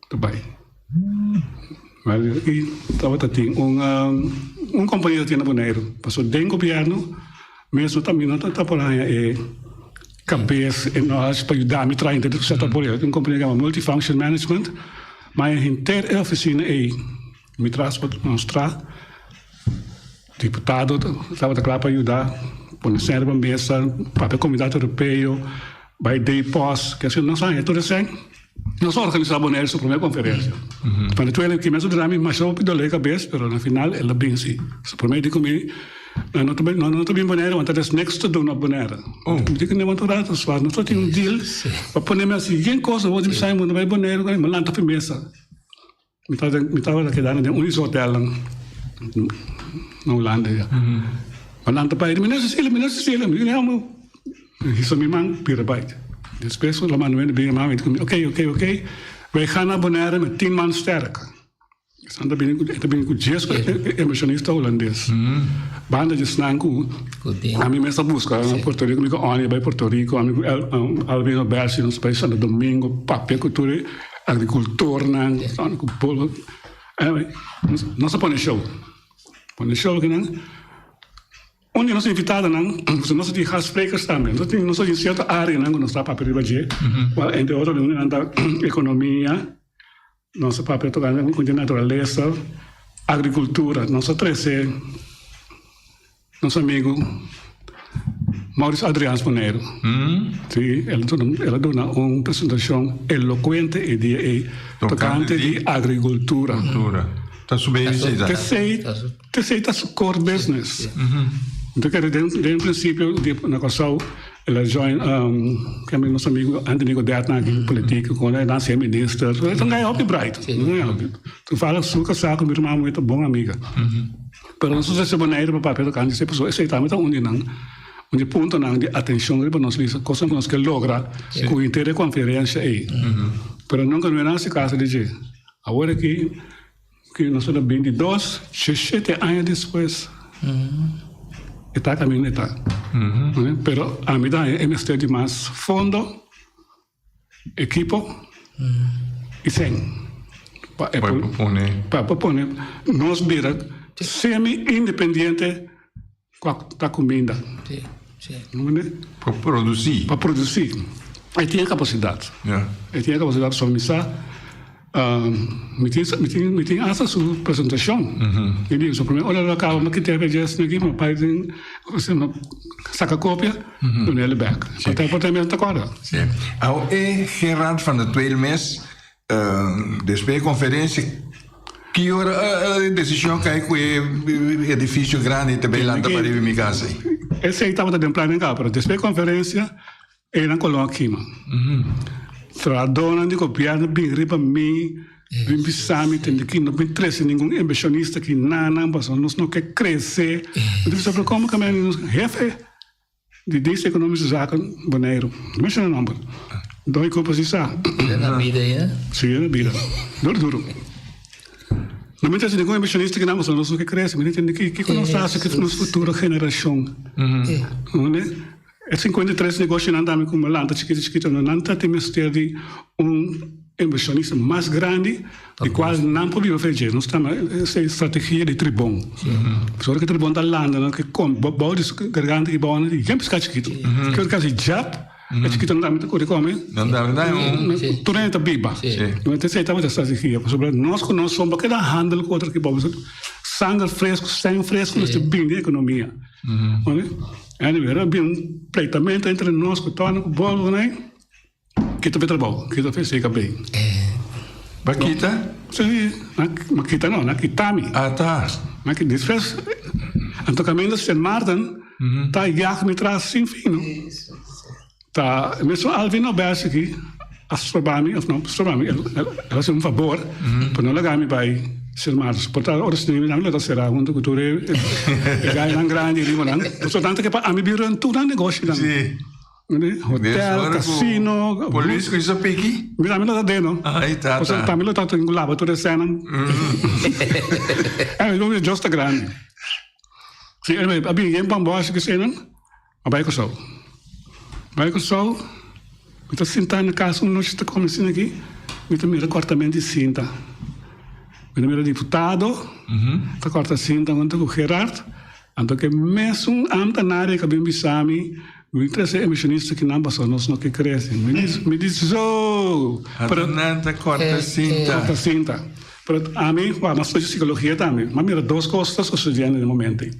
Ta bai. I tabata tin un un kompania ta tin na Boneiru. Pasobra den gobièrnu mes no mi no ta por haña e kabes e knowledge pa yuda mi traha henter sektor por Un kompania ku yama Multifunction Management. Ma e henter e ofisina ei mi tras pa nos traha. Diputado tabata kla pa yuda pone sèn riba mesa, papia komunidat europeo, bai depos, ke nos haña tur esei. Nos a organisá Bonaire su promé konferensia. Van de tweede keer mes a dura mi masha hopi dolé kabes, pero na final el a binsi. Su promé di ku mi. Nan no ta bai, nan no ta bin Bonaire want er is niks te doen op Bonaire. Mi di ku ne want ora ta zwaar, nos tin un deal pa pone mi hasi yen kos, awor di mi sa mi no bai Bonaire, mi lanta for mesa. Mi tabata mi tabata keda den un di su hotelnan na Hulanda ya. Mi lanta bai, mi no Cecilia, mi no Cecilia, mi di ne amo hisa mi man bira bai. Despues la manda mi bin mi di ku mi ok ok ok, wij gaan naar Bonaire met tien man sterk. Esnan ta bini ku e ta bini ku djes inversionista hulandes. Banda di esnan ku ami mes a buska na Puerto Rico, mi ku Onnie a bai Puerto Rico, ami ku Alvin Robertson nos bai Santo Domingo papia ku tur e agrikultornan, ku bolo. Nos a pone show, pone show kinan. Un di nos invitadonan, pasobra nos tin gastsprekers tambe, nos tin nos tin sierto areanan ku nos ta papia riba dje, kual entre otro nan ta ekonomia, Nos a papia tocante cu di naturalesa, agricultura. Nos a trece nos amigo Maurice Adriaans Boneiru. Si, el a duna un presentacion elocuente e dia ey tocante di agricultura. Ta su baby esey ta. Esey ta su core business. Mi ta kere den principio na Kòrsou el a join kende nos amigo Anthony Godett nan aki politico con el a ser minister. E ta un guy hopi bright. Toevallig su casá cu mi ruman muhé ta bon amiga. Pero nos a trece Boneiru pa papia tocante esey pasobra esey tambe ta un di nan un di puntonan di atencion riba nos lista cosnan cu nos ke logra cu henter e conferencia ey. Pero nunca no a haci caso di dje. Awor aki. Ku nos ta 22, shete aña despues e ta kaminda e ta. Pero ami ta haña e mester di mas fondo, ekipo i sèn pa e por pone nos bira semi-independiente ku ta kuminda. Pa produsí. Pa produsí. E tin e kapasidat. E tin e kapasidat pasobra mi sa mi tin mi tin mi tin asta su presentashon. Mi di su prome ora lo kaba mi kita e djes aki mi pai tin saka kopia duna el bek. Por ta mi ta kòrda. Awo e Gerard van der Tweel mes Despues e conferencia, ki ora e decision cay cu e edificio grandi ta bay lanta pa riba mi casa ey? Esey tabata den plan den caba, pero despues e conferencia eynan Colon a kima. Trabadornan di gobierno bin riba mi, bin bisa mi tende ki no bin trece ningun inversionista aki nanan pasobra nos no ke crece. Mi ta bisa pero como ke men hefe Di Dienst Economische Zaken Boneiru. No menciona nomber. Doy culpa si sa. E na bida ainda? Si, e na bida. Duro duro. No mi ta haci ningun inversionista ki nan pasobra nos no ke crece. Mi ta intende ki kiko nos ta haci ku nos futuro generacion. Unda e 53 negoshonan tambe ku mi lanta chikito chikito nan ta tin mester di un Inversionista mas grandi di cual nan por biba fecha. Nos ta esey strategia di tribon. Pasobra cu tribon ta landa nan ke come bou di su garganta y bou nan di yen pisca chikito. Kico ta casi jap e chikito nan tambe ta cori come. Nan tambe ta un. Tur hende ta biba. Esey tabata strategia pasobra nos cu nos son por keda handel cu otro ki bou. Sanger fresco, sèn fresco mester bini den economia. Anyway, a bin un pleitamento entre nos cu Tony cu Boldo. Kita pe trabou, kita pe CKB. Ba kita? Si, ma kita no, na kita mi. Ah ta. Na kita, despues, anto caminda Sint Maarten, ta jag mi tras sin fin no. Ta mesun Alvin Nobels aki a stroba mi, of no stroba mi, el a haci un fabor pa no laga mi bay Sint Maarten. Por ta ora mi nan lo ta cera hunto cu tur e gainan grandi riba nan. Pasobra nan ta ke pa ami bin run tur nan negoshinan. Si. Hotel, casino. Polis ku isa piki? Mi tambe lo ta den no. Ay tata. Pasobra tambe lo ta tin ku laba tur e sènnan. Anyway, Dios ta grandi. Si, anyway, a bin yen bamboshi ku eseinan, a bai Kòrsou. Bai Kòrsou, mi ta sintá na kas un nochi ta kome asina aki, mi ta mira kòrtament di sinta. Mi ta mira diputado ta kòrta sinta huntu ku Gerard. Anto ke mesun ambtenaar ei ka bin bisa mi, Mi trese e misionista kinan pasobra nos no ke krese. Mi di, mi di so! Pero, Anto nan ta korta sinta. Korta sinta. Pero ami, wak, mi a studia psikologia tambe. Mi a mira dos kos ta sosediendo den e momento ei.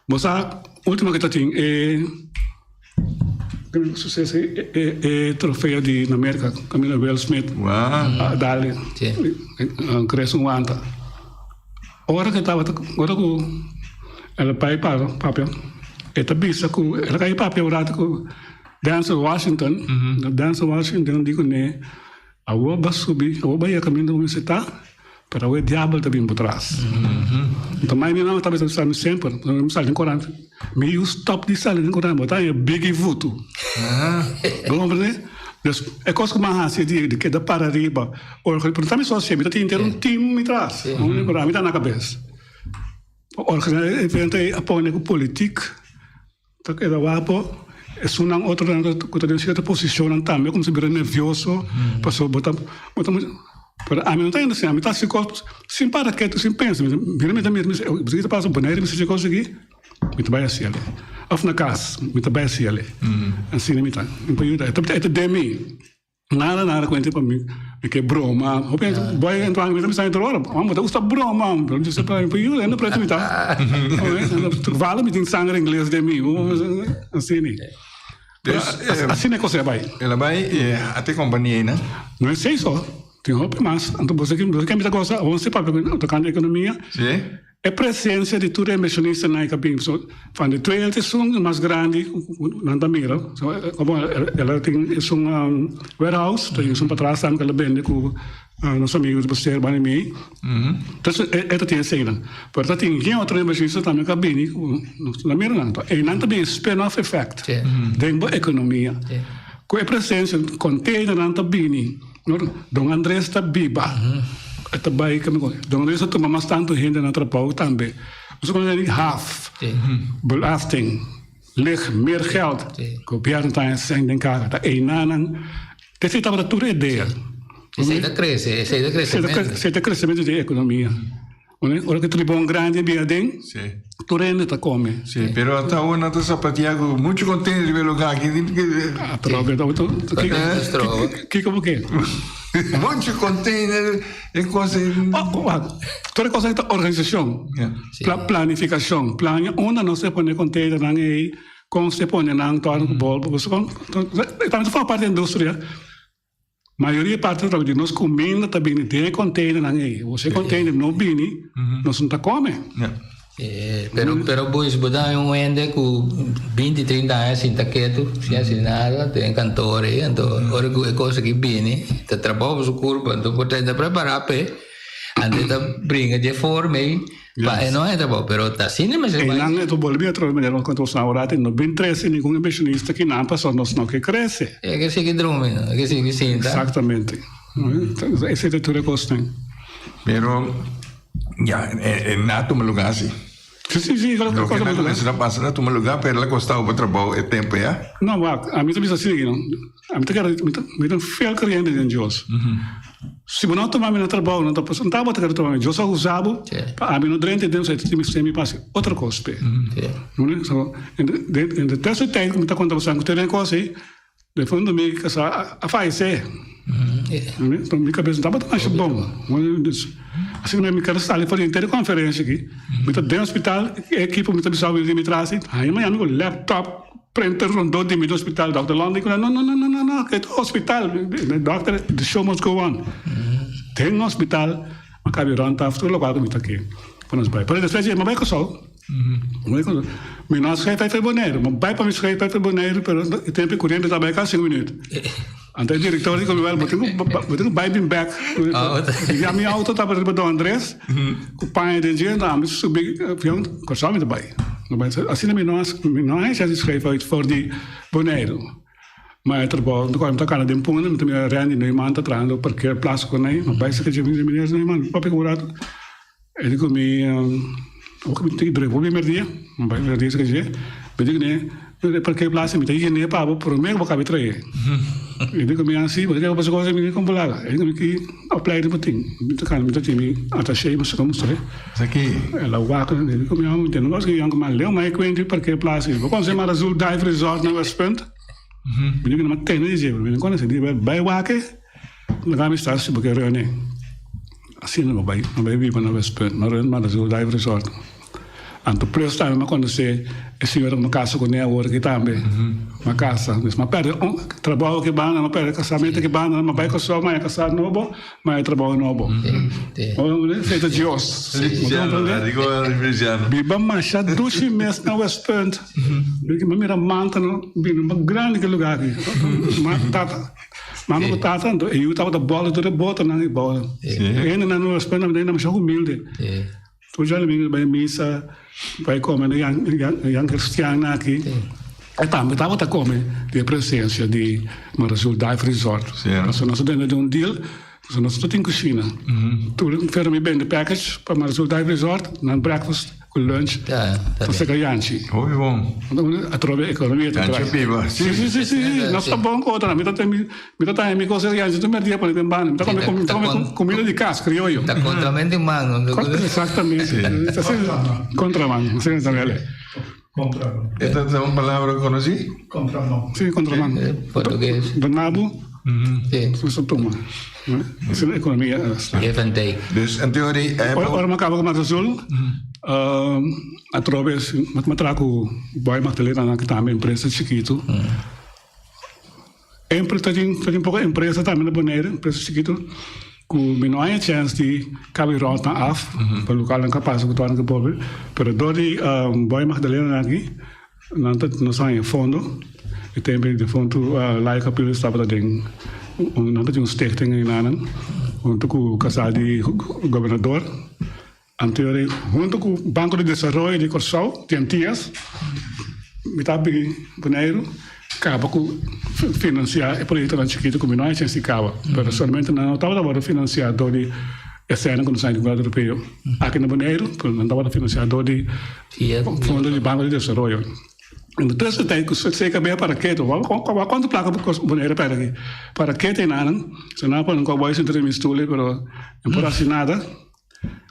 Bo sa, ultimo ke ta tin e suseso ei, e e trofeo di na Merka, kaminda Will Smith a dal e krese un wanta. Ora ku e tabata, ora ku. El a bai para papia. E ta bisa ku el a kai papia un rato ku Denzel Washington. Denzel Washington di kuné, Awor bo a subi, awor bo a yega kaminda ku mester ta, pero awor e diabel ta bin bo tras. Nto mai mi mama tabata bisa mi semper, mi sali den korant, mi yu stop di sali den korant, bo ta haña bigi vutu. Bo komprende? Dus e kos ku mi a hasi di keda para riba, pero no ta mi so hasié, mi ta tin henter un team mi tras, mi ta na kabes. Organisa e evento ei a pone ku politik ta keda wapo. Esunnan otronan ku ta den sierto posishonnan tambe kuminsá bira nervioso pasobra bo ta bo ta pero ami no ta hende asina, ami ta hasi kos sin para ketu, sin pensa. Mira mi ta mira mi ta pasa Bonaire mi ta hasi kos aki mi ta bai hasi el òf na kas mi ta bai hasi el. Asina mi ta. Mi por yuda. E ta den mi. Nada nada cuenta pa mi mi ke broma hopi hende boy entra mi ta bisa henter ora bo ta gusta broma mi bisa pa mi yu hende preto mi ta toevallig mi tin sanger ingles den mi asina asina e cosa a bay. El a bay a te compania eynan? No esey so tin hopi mas anto bo sa ke mi ta gosa awor si papia tocante economia. E presencia di tur e inversionistanan ei ta bin so van de twee esun e mas grandi ku nan ta mira so como el a tin esun warehouse ta tin esun patras tambe ku el a bende ku nos amigo di Boster banda mi entonces e ta tin eseinan pero ta tin gen otro inversionista tambe ku a bini ku nos ta mira nan einan ta bin spin off effect den bo economia ku e presencia containernan ta bini. Don Andres ta biba. E ta bai kami kon. Don Andres ta tuma mas tantu hende na trabou tambe. Nos a di haf, belasting, lig meer geld. Gobierno ta haña sèn den kara. Ta einanan. Esei tabata tur e idea. Esei ta krese, esei ta kresementu. Esei ta kresementu di e ekonomia. Ora ku tribon grandi a bira den, tur hende ta kome. Sí, pero ata awor nan ta sapatia ku muchu kontento riba e lugar aki. Kiko bo ke? Muchu container e kos ei. Tur e kos ei ta organisashon, planifikashon. Plania unda nos ta pone containernan ei, kon nos ta pone nan, tòg ku bòl. Tambe ta forma parti di industria. Mayoria parti ta di nos kuminda ta bini den e containernan ei. Ora e container no bini, nos no ta kome. Pero pero boys bo ta un hende ku binti trinta aña sinta ketu sin hasi nada den kantor ei anto ora ku e kos aki bini ta trabou pa su kurpa anto por ta prepara p'e anto e ta bringa dje forma ei. Pa e no entra bo, pero ta asina mester bai. Einan e ta bolbe otro manera nos konta boso awor no bin trese ningun inversionista ki nan pasobra nos no ke krese. E ke sigui drumi, e ke sigui sinta. Exactamente. Esei ta tur e kosnan. Pero ya, e na tuma lugar si. Si, si, si. Loke na kuminsá pasa na tuma lugar, pero el a kostau bo trabou e tempu ya. No, wak, ami ta bisa asina, no. Ami ta kere, mi ta, mi ta un fiel creyente den Dios. Si bo no tuma mi na trabou, no ta pas, no tabata kere tuma mi. Dios a usa bo pa ami no drenta den, so e ta tin mi mi pa hasi otro kos p'e. So, en de, en de tercer tijd ku mi ta konta boso ku tur e kos ei, defuntu mi kasá a, a fayesé. So mi kabes no tabata masha bon. Dus, asina mi kere sali for di henter e konferensia aki. Mi ta den hospital, e ekipo mi ta bisa di mi tras, haña mi ku laptop. Printer rondó di mi den hospital. Dòkter Lon di ku nan, No, no, no, no, no, no, e ta hospital. Dòkter, the show must go on. Den hospital, mi a kabi rònt af tur lokual ku mi ta ke pa nos bai. Pero despues mi a bai Kòrsou. Mi bai Kòrsou. Mi no a schrijf uit Boneiru. Mi a bai pa mi schrijf uit Boneiru, pero e tempu e kuriente ta bai kasi sinku minüt. Anto e direktor di ku mi, Wèl, bo tin ku, bo tin ku bai bin bèk. Ya mi outo tabata riba Don Andres, ku paña den dje, anto ami subi avion, Kòrsou mi ta bai. Asina mi no mi no haña chèns di schrijf uit for di Boneiru. Ma e trabou, mi ta kana den Punda, mi ta mira Randy Neuman ta trahando parkeerplaats ku nan, mi bai serka dje, mi di, Meneer Neuman, papia ku un ratu. E di ku mi, Ora mi tin druk hopi merdia, mi bai merdia serka dje, mi di kuné, e parkeerplaats mi ta yen'é pa bo promé ku bo kabe trae. E di ku mi, Si, bo ta kere pasa kos, mi di kon bo laga. E di ku mi, Ki opleiding bo tin? Mi ta kanda, mi ta tin mi attaché, mi sa mustra. El a wak, e di ku mi, Mi tene un kos ku yònkuman leu, ma e kuenti parkeerplaats. Bo konosé Marazul Dive Resort na Westpunt? Mi di ku mi, Ma tene di dje, mi no konosé. Di bai wak e. Laga mi sta si bo ke reuni. Asina bo bai, bo bai biba na Westpunt, na Rund Marazul Dive Resort. Anto plus tambe mi a conoce e señora cu mi a casa cu ne awor aki tambe. Mi a casa. Dus mi a perde un trabao aki banda, mi a perde casamento aki banda, mi a bay Curaçao, mi a casa nobo, mi a trabao nobo. Esey ta Dios. Biba masha dushi mes na Westpunt. Mi a mira manta bini mas grandi ki e lugar aki. Tata, mama cu tata, anto e yu tabata bòlta tur e botonan i bòlta. E hendenan na Westpunt tabata masha humilde. Tur djadumingu ta bai misa, bai kome na Jan Jan Cristian aki. E tambe tabata kome di e presencia di Marazul Dive Resort. Pasobra nos a bende den un deal, pasobra nos no tin kushina. Tur pero mi bende package pa Marazul Dive Resort, nan breakfast ku lunch ta seka Janchi. Hopi bon. Atrobe ekonomia ta Janchi a biba. Si si si si nos ta bon ku otro. Mi ta ten Mi ta taña mi cos yanchi tur merdia pone den banda. Mi ta come mi ta come comida di cas, crioyo. Ta contramento di man. Exactamente. Contraman. Asina ta wele. Contraman. Esta ta un palabra conoci? Contraman. Si, contraman. Portugues. Do nabo. Si. Nos ta tuma. Asina economia sta. Give and take. Dus en teorie. Ora mi a caba cu Mar Azul, atrobe mi a traha cu Boy Magdalena nan ki tambe empresa chikito. Empre ta tin ta tin poko empresa tambe na Bonaire, empresa chikitu, ku mi no haña chèns di kabi ròtnan af pa lokalnan ka pasa ku tónan ke pober, pero dor di Boy Magdalena nan aki nan ta nos haña fondo, e tempu ei defuntu Layo Capriles tabata den un nan ta tin un stichting einanan huntu ku kasal di gobernador. Anterior huntu ku Banko di Desaroyo di Kòrsou, di Antias, mi ta bini Boneiru kaba ku finansiá e proyektonan chikitu ku mi no a chens di kaba, pero solamente nan no tabata wòrdu finansiá dor di e sènan ku nos haña di Gobièrnu Europeo aki na Boneiru, pero nan tabata finansiá dor di fondo di Banko di Desaroyo. Entonces ta ku CKB para ketu, wak kuantu plaka Boneiru a pèrdè aki? Para ketu enanan, so nan a pone un kòbòi sinta den mi stuli pero no por hasi nada.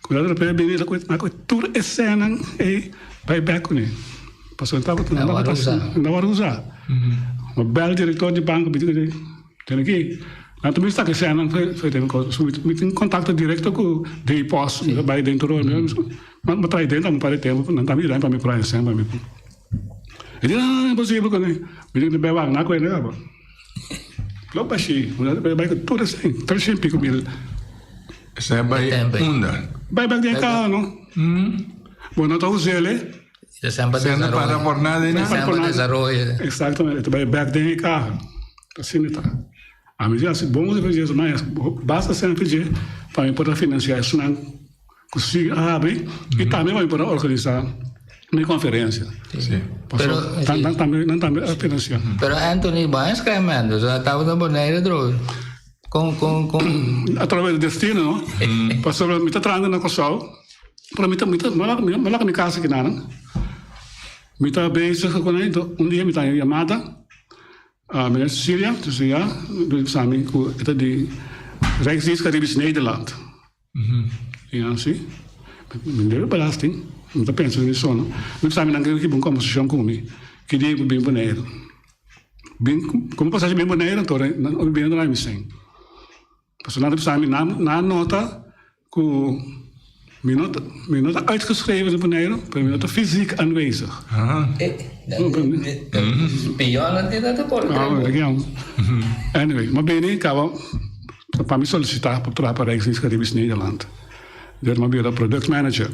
Cuidado de bini la cu na cu tur e senan ey bay bek cune. Pasobra tabata Na wor usa. Na wor usa. Ma bel director di banco mi di tene aki. Nan ta mester e senan fe den cos. So mi tin contacto directo cu di post mi ta bay dentro mi trae dentro un par di tempo nan ta mira pa mi por haña sen pa mi. E di no no imposible cune. Mi di bay wak na cuenta caba. Lo bashi mi bay cu tur e sen 300 y pico mil. Esei bai unda? Bai bek den e kaha no. Bo no ta us'el e. Esei no para por nada ei nan. Esei pa desaroyo. Exactamente, e ta bai bek den e kaha. Asina ta. Ami di hasi bon uso di mas basta semper dje pa mi por a financia esnan ku si a habri i tambe pa mi por a organisa mi konferensia. Pasobra nan tambe nan tambe a financia. Pero Anthony, bo a inskrèmendo, tabata Bonaire droga. Con, con, con. A través di destino, no? Pasobra mi ta trahando na Kòrsou, pero mi ta, mi ta, mi a mi a laga mi kas aki nan. Mi ta bezig ku nan, enton un dia mi ta haña un yamada, meneer Cecilia, dus ya, mi bisa mi ku e ta di Rijksdienst Caribisch Nederland. Ya, si. Mi debe belasting, mi ta pensa den mi sono. Mi bisa mi nan ke hiba un kombersashon ku mi, ki dia mi por bin Boneiru. Bin, komo pasashi bin Boneiru anto nan ora mi bini nan mi sen. Pasobra nan ta bisa mi nan nan nota ku mi no ta mi no ta uitgeschreven na Boneiru pero mi no ta fysiek aanwezig. Spionnan tin nan ta por kere. Anyway, mi a bini kaba pa mi solisita pa traha pa Rijksdienst Caribisch Nederland. Dor mi a bira product manager.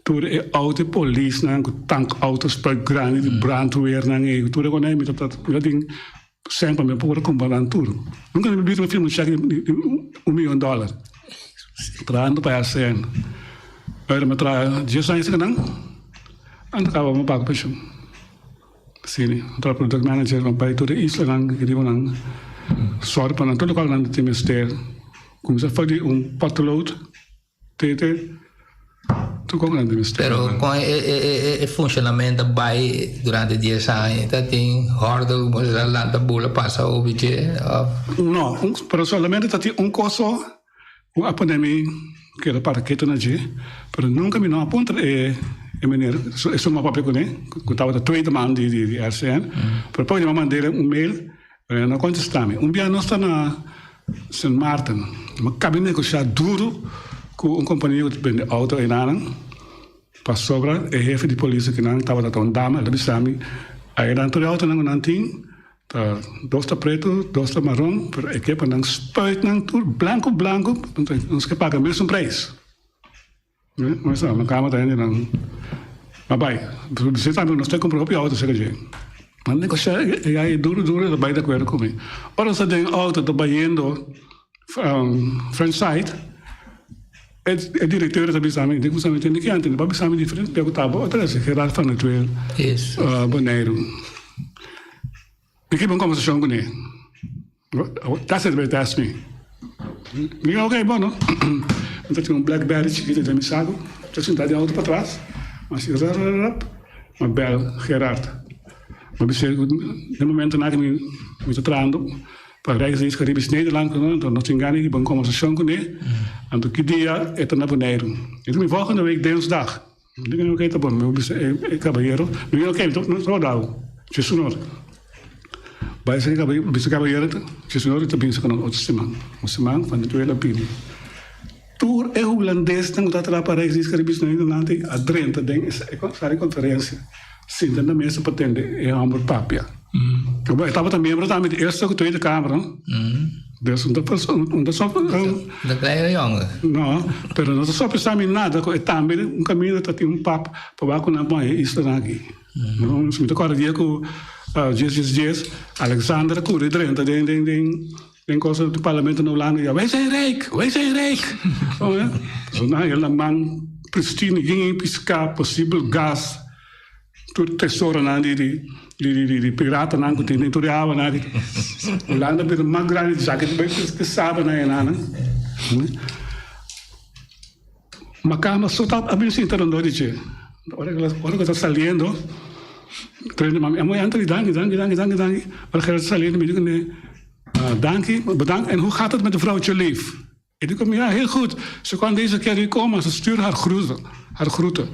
Tur e auto e polisnan ku tank auto spuit grandi di brandweernan ei tur e konai mi ta mi ta tin sèn pa mi por kumpra nan tur. Nunka mi bira mi firma un chèk di un miyon dòler trahando pa RCN. Ora mi a traha dies aña esaki nan anto kaba mi paga penshun. Si mi traha product manager mi a bai tur e islanan riba nan sòru pa nan tur lokual nan tin mester kuminsá for di un potlood. Tete tur kon grandi mester. Pero kon e funshonamento a bai durante dies aña? Ta tin hòrde ku bo sa lanta bula pasa hopi dje òf? No, pero solamente ta tin un kos so ku a pone mi keda para ketu na dje, pero nunka mi no a puntra e meneer esun ku a papia kuné, ku tabata tweede man di RCN, pero poko di mi a mand'é un mail. Pero e no contesta mi. Un bia nos ta na Sint Maarten. Mi a cabi negocia duro cu un compania cu ta bende auto eynanan. Pasobra e hefe di polis akinan tabata ta un dama, el a bisa mi, Ayenan tur e autonan ku nan tin ta dos ta pretu, dos ta maron, pero e ke pa nan spuit nan tur blanku blanku, nos ke paga mesun prijs. Nos a kaba ta hendenan a bai. Bisé tambe nos ta kumpra hopi outo serka dje. Nan negoshá e ai duru duru el a bai di akuerdo ku mi. Ora nos ta den outo ta bayendo French side e direkteur ta bisa mi, den kusa mi tende ki antes bo a bisa mi diferente bia ku ta bo otra ves Gerard van der Tweel Boneiru. Mi kiba un kombersashon kuné. That's it, they ask me. Mi diga, ok, bueno. Mi ta tin un Blackberry chikito den mi saku. Mi ta sinta den auto patras. Mi hasi rap, rap, rap. Mi bel Gerard. Mi bisa ku den momentonan ku mi ta trahando pa Rijksdienst Caribisch Nederland, anto nos tin gana di hiba un kombersashon kuné. Anto ki dia e ta na Boneiru. E di mi volgende week dinsdag. Mi diga, ok, ta bon. Mi bisa e kabayero, mi diga, ok, no ta dau. Djesunor. Bai sa e bisa kabayero, djesunor ta binsa ku nos otro siman. Un siman van de tweede a bini. Tur e hulandesnan ku ta traha pa Rijksdienst Caribisch Nederland a drenta den e sala di konferensia, sinta na mesa pa tende e hòmber papia. E tabata miembro tambe di Eerste ku Tweede Kamer. Dus un ta un ta sop Ta kleine jongen. No, pero no ta sopesá mi nada ku e tambe un kaminda ta tin un pap pa wak ku nan pon e islanan aki. Mi ta kòrda dia ku dies dies dies Alexander a kuri drenta den den den den kosa di parlamento na Hulanda i a wij zijn rijk, wij zijn rijk. So nan hel nan man pristine yin piská posibel gas. Tur tesoronan di di di di di piratanan ku tin den tur e awanan aki. Hulanda bira mas grandi di esaki bai ke saba nan enanan. Makamba so ta a bin sinta rondó di dje. Ora ora ku ta saliendo trende mami a moe Anthony danki danki danki danki danki. Ora ku el ta saliendo mi di kuné danki bedankt en hoe gaat het met de vrouwtje lief? E di ku mi, ja, heel goed. Ze kwam deze keer niet komen, maar ze stuurde haar groeten. Haar groeten.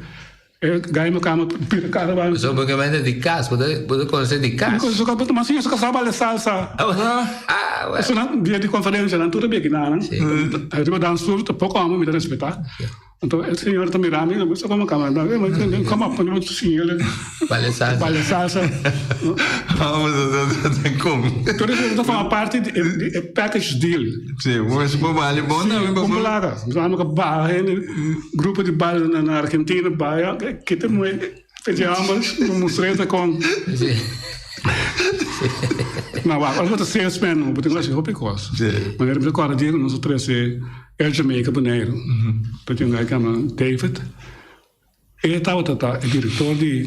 E gai mi kama pira kara ba. So bo kamente di kas, bo ta bo ta konosé di kas. Mi konosé su mas siña su kasá bale salsa. Ah, bueno. Eso nan dia di konferensia nan tur a beki nan. Riba dansvloer ta poko hòmber mi ta respetá. Anto e señora ta mira mi, mi sa como cama, come up, mi siñele. Baile salsa. Baile salsa. Vamos a con. Tur eso ta forma parti di e package deal. Si, pues bo bali bon tambe pa. Como laga, mi sa ka baha hende, grupo di baile na Argentina baya, kita moe P'e hòmber mustr'é ta kon. No, wak, ora bo ta salesman, bo tin ku hasi hopi kos. Manera mi ta kòrda dia ku nos a trese Air Jamaica Boneiru, ta tin un guy ku yama David, e tabata ta e direktor di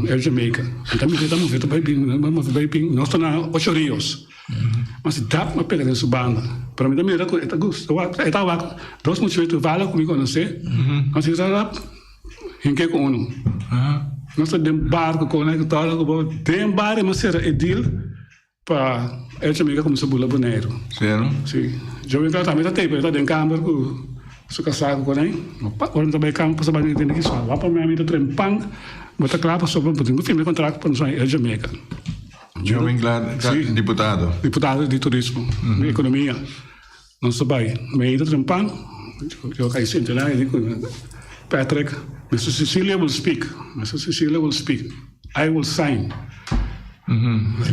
Air Jamaica. Mi ta mira e ta move ta bai bin, ta move bai bin, nos ta na Ocho Rios. Mas e dap a pega den su banda. Pero mi ta mira ku e ta gusta wak, e ta wak dos muchacho ku mi konosé, nos a rap. Hinke ku unu. Nos ta den barku ku nan ku ku bo den bar e sera e deal pa Air Jamaica kuminsá bula Boneiru. Sí no? Sí. Joven Clark tambe ta tei pero e ta den kamber ku su kasá ku konai. Ora mi ta bai kamber pasa bai mi tende ki swa. Wak pa mi ta traen pan bo ta kla pasobra bo tin ku firma e kontrakt pa nos bai Air Jamaica. Joven Clark ta diputado. Diputado di turismo, di ekonomia. Nos ta bai mei ta trempan, yo kai sinti na e di ku Patrick, Mister Cecilia will speak, Mister Cecilia will speak, I will sign.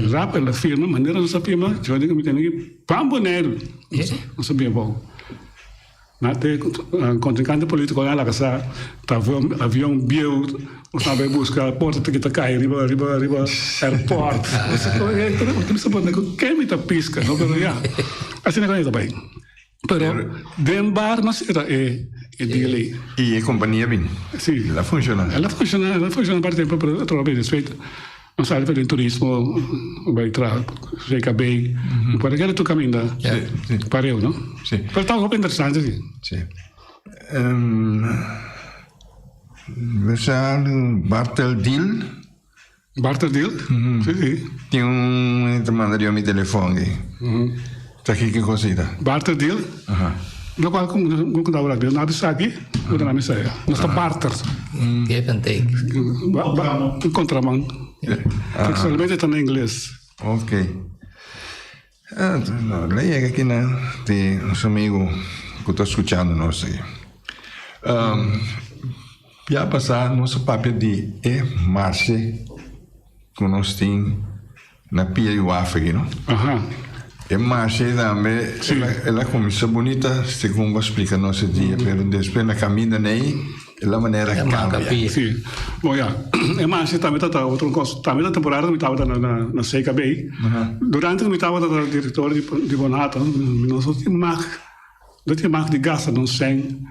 Rap el a firma, manera nos a firma, yo di ku mi tene ki ban Boneiru, nos a bin abou. Na te kontrinkante politikonan a laga sa ta avion bieu nos a bai buska porta ta kita kai riba riba riba airport. Ken mi ta piska no pero ya asina ku ta bai. Pero den bar nos era e deal ei. I e kompania bin? Si. El a funshoná? El a funshoná el a funshoná un par di tempu pero atrobe despues Nos sali pa den turismo, bai traha VKB, por akela tur kaminda pareu, no? Sí. Pero ta hopi interesante, sí. Sí. We sa Bartel Deal. Bartel Deal? Sí, sí. Tin un ta manda riba mi telefon aki. Ta kiko cosita? Barter Deal? Aha. Lokual ku ku ta wak na bisa aki, ku ta na misa ya. Nos ta barter. Give and take. Un kontraman. Solamente ta na ingles. Ok. No, la yega aki na di nos amigo ku ta skuchando nos aki. Bia pasá nos a papia di e marshe ku nos tin na pia di waf aki, no? Aha. E marshe tambe Sí. el a, el a kuminsá bunita segun bo a splika nos e dia, pero despues na kaminda nei el a manera E manka kambia. pia. Sí. Bon ya, e marshe tambe ta ta otro kos. Tambe ta temporada ku mi tabata na na na CKB. Durante ku mi tabata ta direktor di di Bonhata, nos no tin mag, no tin mag di gasta nos sèn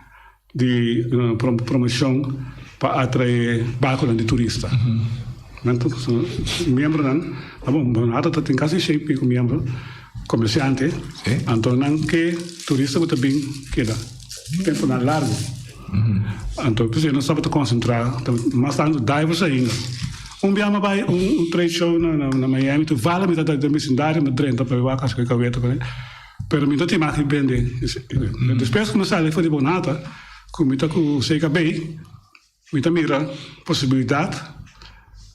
di promocion pa atrae barconan di turista. Nan ta miembronan, bon, nan ta tin casi shen pico miembro, comerciante, anto nan ke turista cu ta bin keda temponan largo. Anto p'esei nos tabata concentra mas tanto divers ainda. Un bia mi a bai un trade show na Miami, toevallig mi tabata den vecindario, mi a drenta pa wak asina cu e caweta. Pero mi no tin mag di bende. Despues ku mi sali for di Bonhata, ku mi ta ku CKB, mi ta mira posibilidat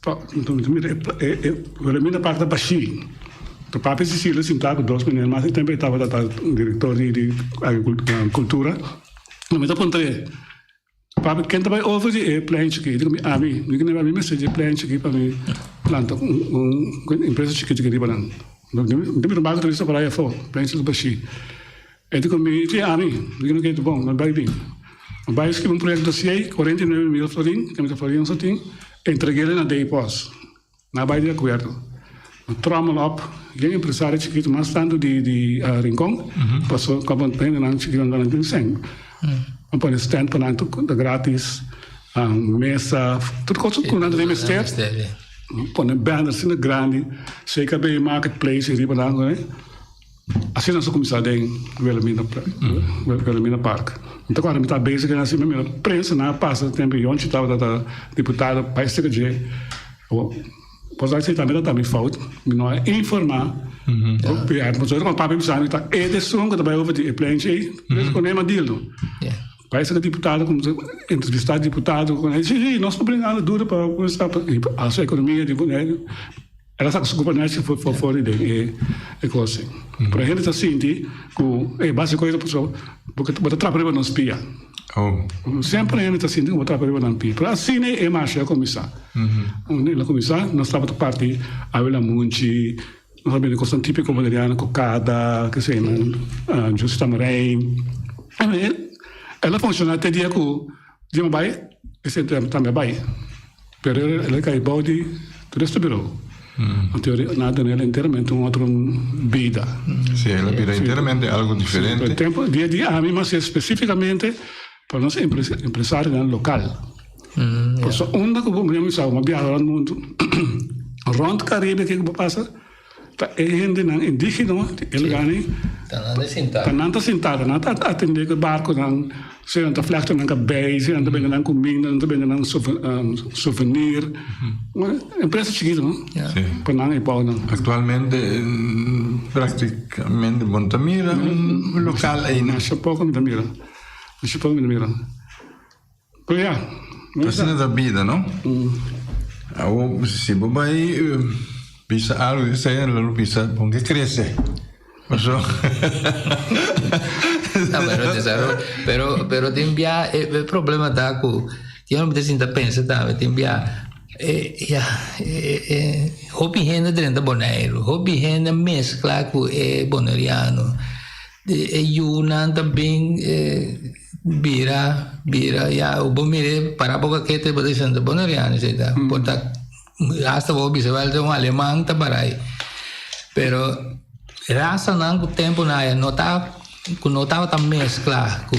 pa mi ta mira e Wilhelmina Park ta bashí. Ta papia Cecilia sintá ku dos meneer mas e tempu e tabata ta direktor di agrikultura. Mi ta puntr'é. Papi, ken ta bai over di e pleintje aki? Dico mi, ami. Mi dico, ami mester di e pleintje aki pa mi planta un empresa chikito aki riba nan. Mi ta mira un barco turista por ai afo, pleintje ta bashí. E dico mi, si, ami. Mi dico, oké, ta bon, mi bai bin. Mi bai scribi un proyecto dossier, 49 mil florin, ke mi ta florin so tin, entreguele na Daypos. Nan a bai di akuerdo. Nan trommel op yen empresario chikitu mas tantu di di Rincon, paso komo hendenan chikitu nan tin sèn. Nan pone stand pa nan tur ta gratis, mesa, tur kos ku nan ta den mester. Nan pone banner asina grandi, CKB Marketplace riba nan. Asina nos a kuminsá den Wilhelmina Wilhelmina Park. Mi ta kòrda mi ta bezig en asina mi mira prensa nan a pasa tempu Yonchi tabata ta diputado bai seka dje. Awor por esaki tambe ta ta mi fout mi no a informá gobièrnu pasobra ora ku papia bisa mi ta e esun ku ta bai over di e pleintje ei por ku nema dildo. Bai seka diputado kuminsá entrevistá diputado ku si si nos ta bringando duro pa kuminsá pa hasi ekonomia di Boneiru. El a saka su gobernansia for di den e kos ei. Pero hende ta sinti ku e base koe ta pasobra bo ta trapa riba nos pia. Semper hende ta sinti ku bo trapa riba nan pia. Pero asina e marcha a kuminsá. El a kuminsá, nos tabata parti awe lamunchi, nos a bende kosnan típiko boneriano, kokada, kesenan, jus tamarijn. El a funshoná te dia ku Dje mi bai, esei tambe a bai. Pero el a kai bou di turista bureau. Anto nan a duna el enteramente un otro bida. Sí, el a bira enteramente algo diferente. Sí, tempo dia di ami mas específicamente pa nos empresarionan local. Pasobra unda ku bo mi sa bo biaha rònt mundu, rònt Caribe kiko bo pasa? Ta e hendenan indigeno di e lugarnan ta nan ta sintá, ta nan ta atendé ku e barkunan, sea nan ta flèkta nan kabei, sea nan ta bende nan kuminda, nan ta bende nan souvenir. Empresa chikitu no? Pa nan e bou nan. Aktualmente praktikamente bo no ta mira un lokal einan. Masha poko mi ta mira, masha poko mi ta mira. Pero ya. Asina ta bida, no? Awor, si bo bai bisa algo di esei, lo lo bisa bon ke krese. Paso. No, pero desaroyo, pero, pero tin bia e, e problema ta ku tin ora mi ta sinta pensa tambe tin bia e, ya, e, e, hopi hende drenta Boneiru, hopi hende meskla ku e boneriano. E yunan ta bin bira bira ya bo mire para boca kete bo ta diciendo bo no riani esey ta por ta hasta bo bisa wel ta un aleman ta baray pero rasanan cu tempo nan aya no ta cu no tabata mezcla cu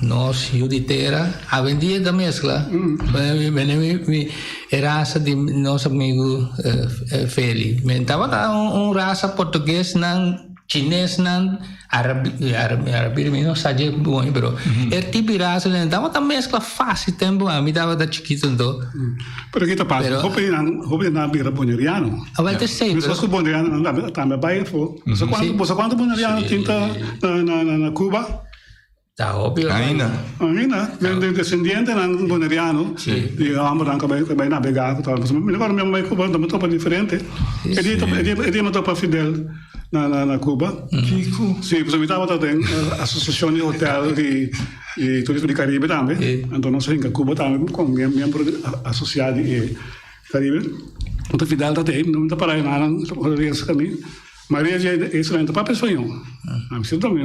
nos yu di tera awendia ta mezcla mi e rasa di nos amigo Feli tabata un rasa portugues nan. Chinesnan, Arabir mi no sa dje bon pero e tipi rasa nan tabata mezcla facil tempo ami tabata chikito anto. Pero ki ta pasa? Hopi nan hopi nan a bira boneriano. Awel ta esey pero. Meskos ku boneriano nan tambe a bai afo. Bo sa kuantu boneriano tin ta na Cuba? Ta hopi ora. Ainda. Ainda. Den descendientenan boneriano di e hombernan ku a bai nabegá ku tal. Mi recorda mi a bai Cuba, mi topa diferente. E dia mi topa Fidel. na na na Cuba. Kiko? Si, pasobra mi tabata den asosiashon di hotel di di turismo di Caribe tambe. Anto nos a hinka Cuba tambe komo miembro asosiá di e Caribe. Anto Fidel ta tei, mi ta para einan ora di esaki mi. Maria dje e esnan ta papia spañó. Ami si tambe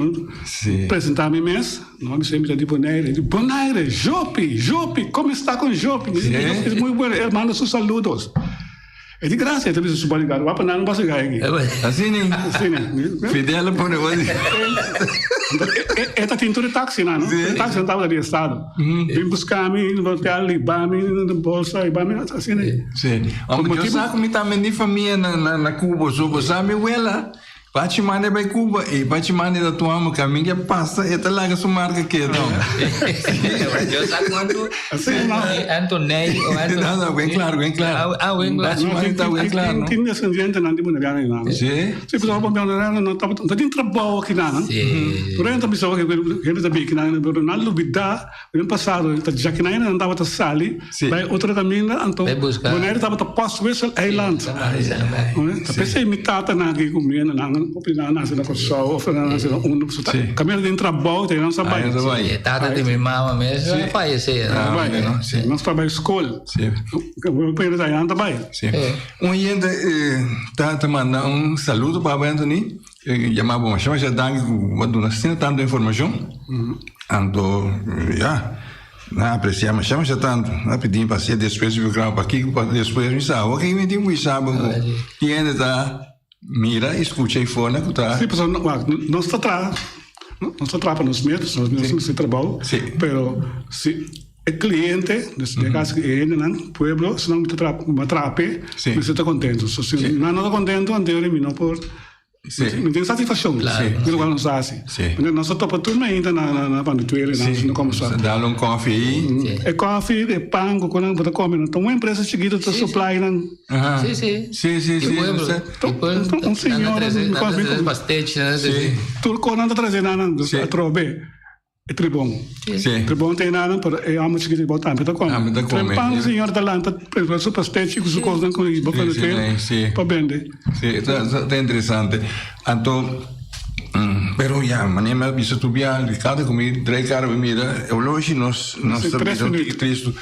presentá mi mes, no mi mi ta di Bonaire. E di, Bonaire, Jopi, Jopi, como está con Jopi? Mi di, Jopi es muy bueno, él manda sus saludos. E di, gracias, e ta bisa su bodyguard, wak pa nan no pasa gai aki. Asina? Asina. Fidel a pone wak. E ta tin tur e taxinan, no? E taxinan tabata di estado. Bin buska mi na hotel, hiba mi na bolsa, hiba mi, asina. Sí. Ome, yo sa ku mi tambe di famia na, na, na Cuba. So, bo sa mi wela, Pachi manda bai Cuba y Pachi manda ta tuamo caminda pasa e ta laga su marca keda. Yo sa cuanto Anto Ney o Anto No, no, ben claro, ben claro. Ah, ben claro. Pachi manda ta ben claro. Tin tin descendientenan di Boneriano einan. Sí. Sí, pasobra Boneriano no tabata no tin trabou akinan. Sí. Por ejemplo, bisa hende ta bin akinan, pero nan lubida Den pasado ta djakinai nan tabata sali bai otro kaminda anto Bonaire tabata postwissel eiland. Ta pesei mi tatanan aki ku mi nan hopi nan a nase na Kòrsou of nan a nase na unda pasobra kaminda den trabou ta nan sa bai. E tata di mi mama mes a fayesé. Nan sa bai skol. Nan ta bai. Un yente ta manda un saludo pa bo Anthony. Yama bo masha masha danki ku bo a duna asina tantu informashon. Anto ya, nan apresiá masha masha tantu. Nan a pidi mi pa hasié despues di programa pakiko pa despues mi sa awor ke mi tin ku bisa bo ku tin hende ta mira i skucha i for ku ta. Sí, pasobra wak nos ta traha, nos ta traha pa nos mes, nos mester trabou, pero si e cliente, dus den caso e hendenan, pueblo, si nan ta traha p'e, mester ta contento. So si nan no ta contento, anto mi no por Mi tin satisfaccion di locual nos a haci. Nos ta topa tur mainta na Pandetuele, na haciendo como sa. Dal un koffie ahí. E koffie, e pan cu nan bo ta come, ta un empresa chikito ta supply nan. Sí, sí. Sí, sí, sí. Un señora. Tur cos nan ta trece nan, atrobe. E tribon. Sí. Tribon ta enanan, pero e homber chikito bo tambe ta come. Tambe ta come. Tren pan señor ta lanta prepara su pastechi cu su cosnan cu bo Sí, sí, pone sí. pa bende. Sí, ta interesante. Anto, pero ya, manera mi a bisa tur bia, Ricardo cu mi drai cara mi mira e oloshi nos nos Sí, ta tres bira un minuut. tiki tristu.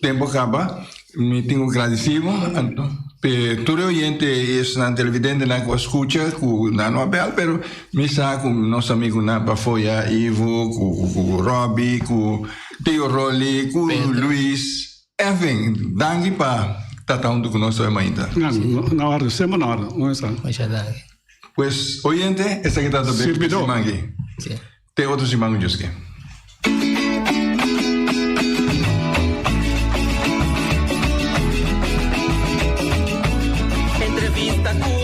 Tempo a caba. Mi tin ku gradisí bo anto p'e tur e oyente i esnan televidentenan ku a skucha ku nan no a bèl pero mi sa ku nos amigunan pafó ya Ivo ku ku Robby ku Tio Rolly ku Luis enfin danki pa ta ta huntu ku nos awe mainta. Na orde semper na orde un esta. Masha danki. Pues oyente esaki ta ta bek ku siman aki. Te otro siman ku Dios ke. Entrevista ku.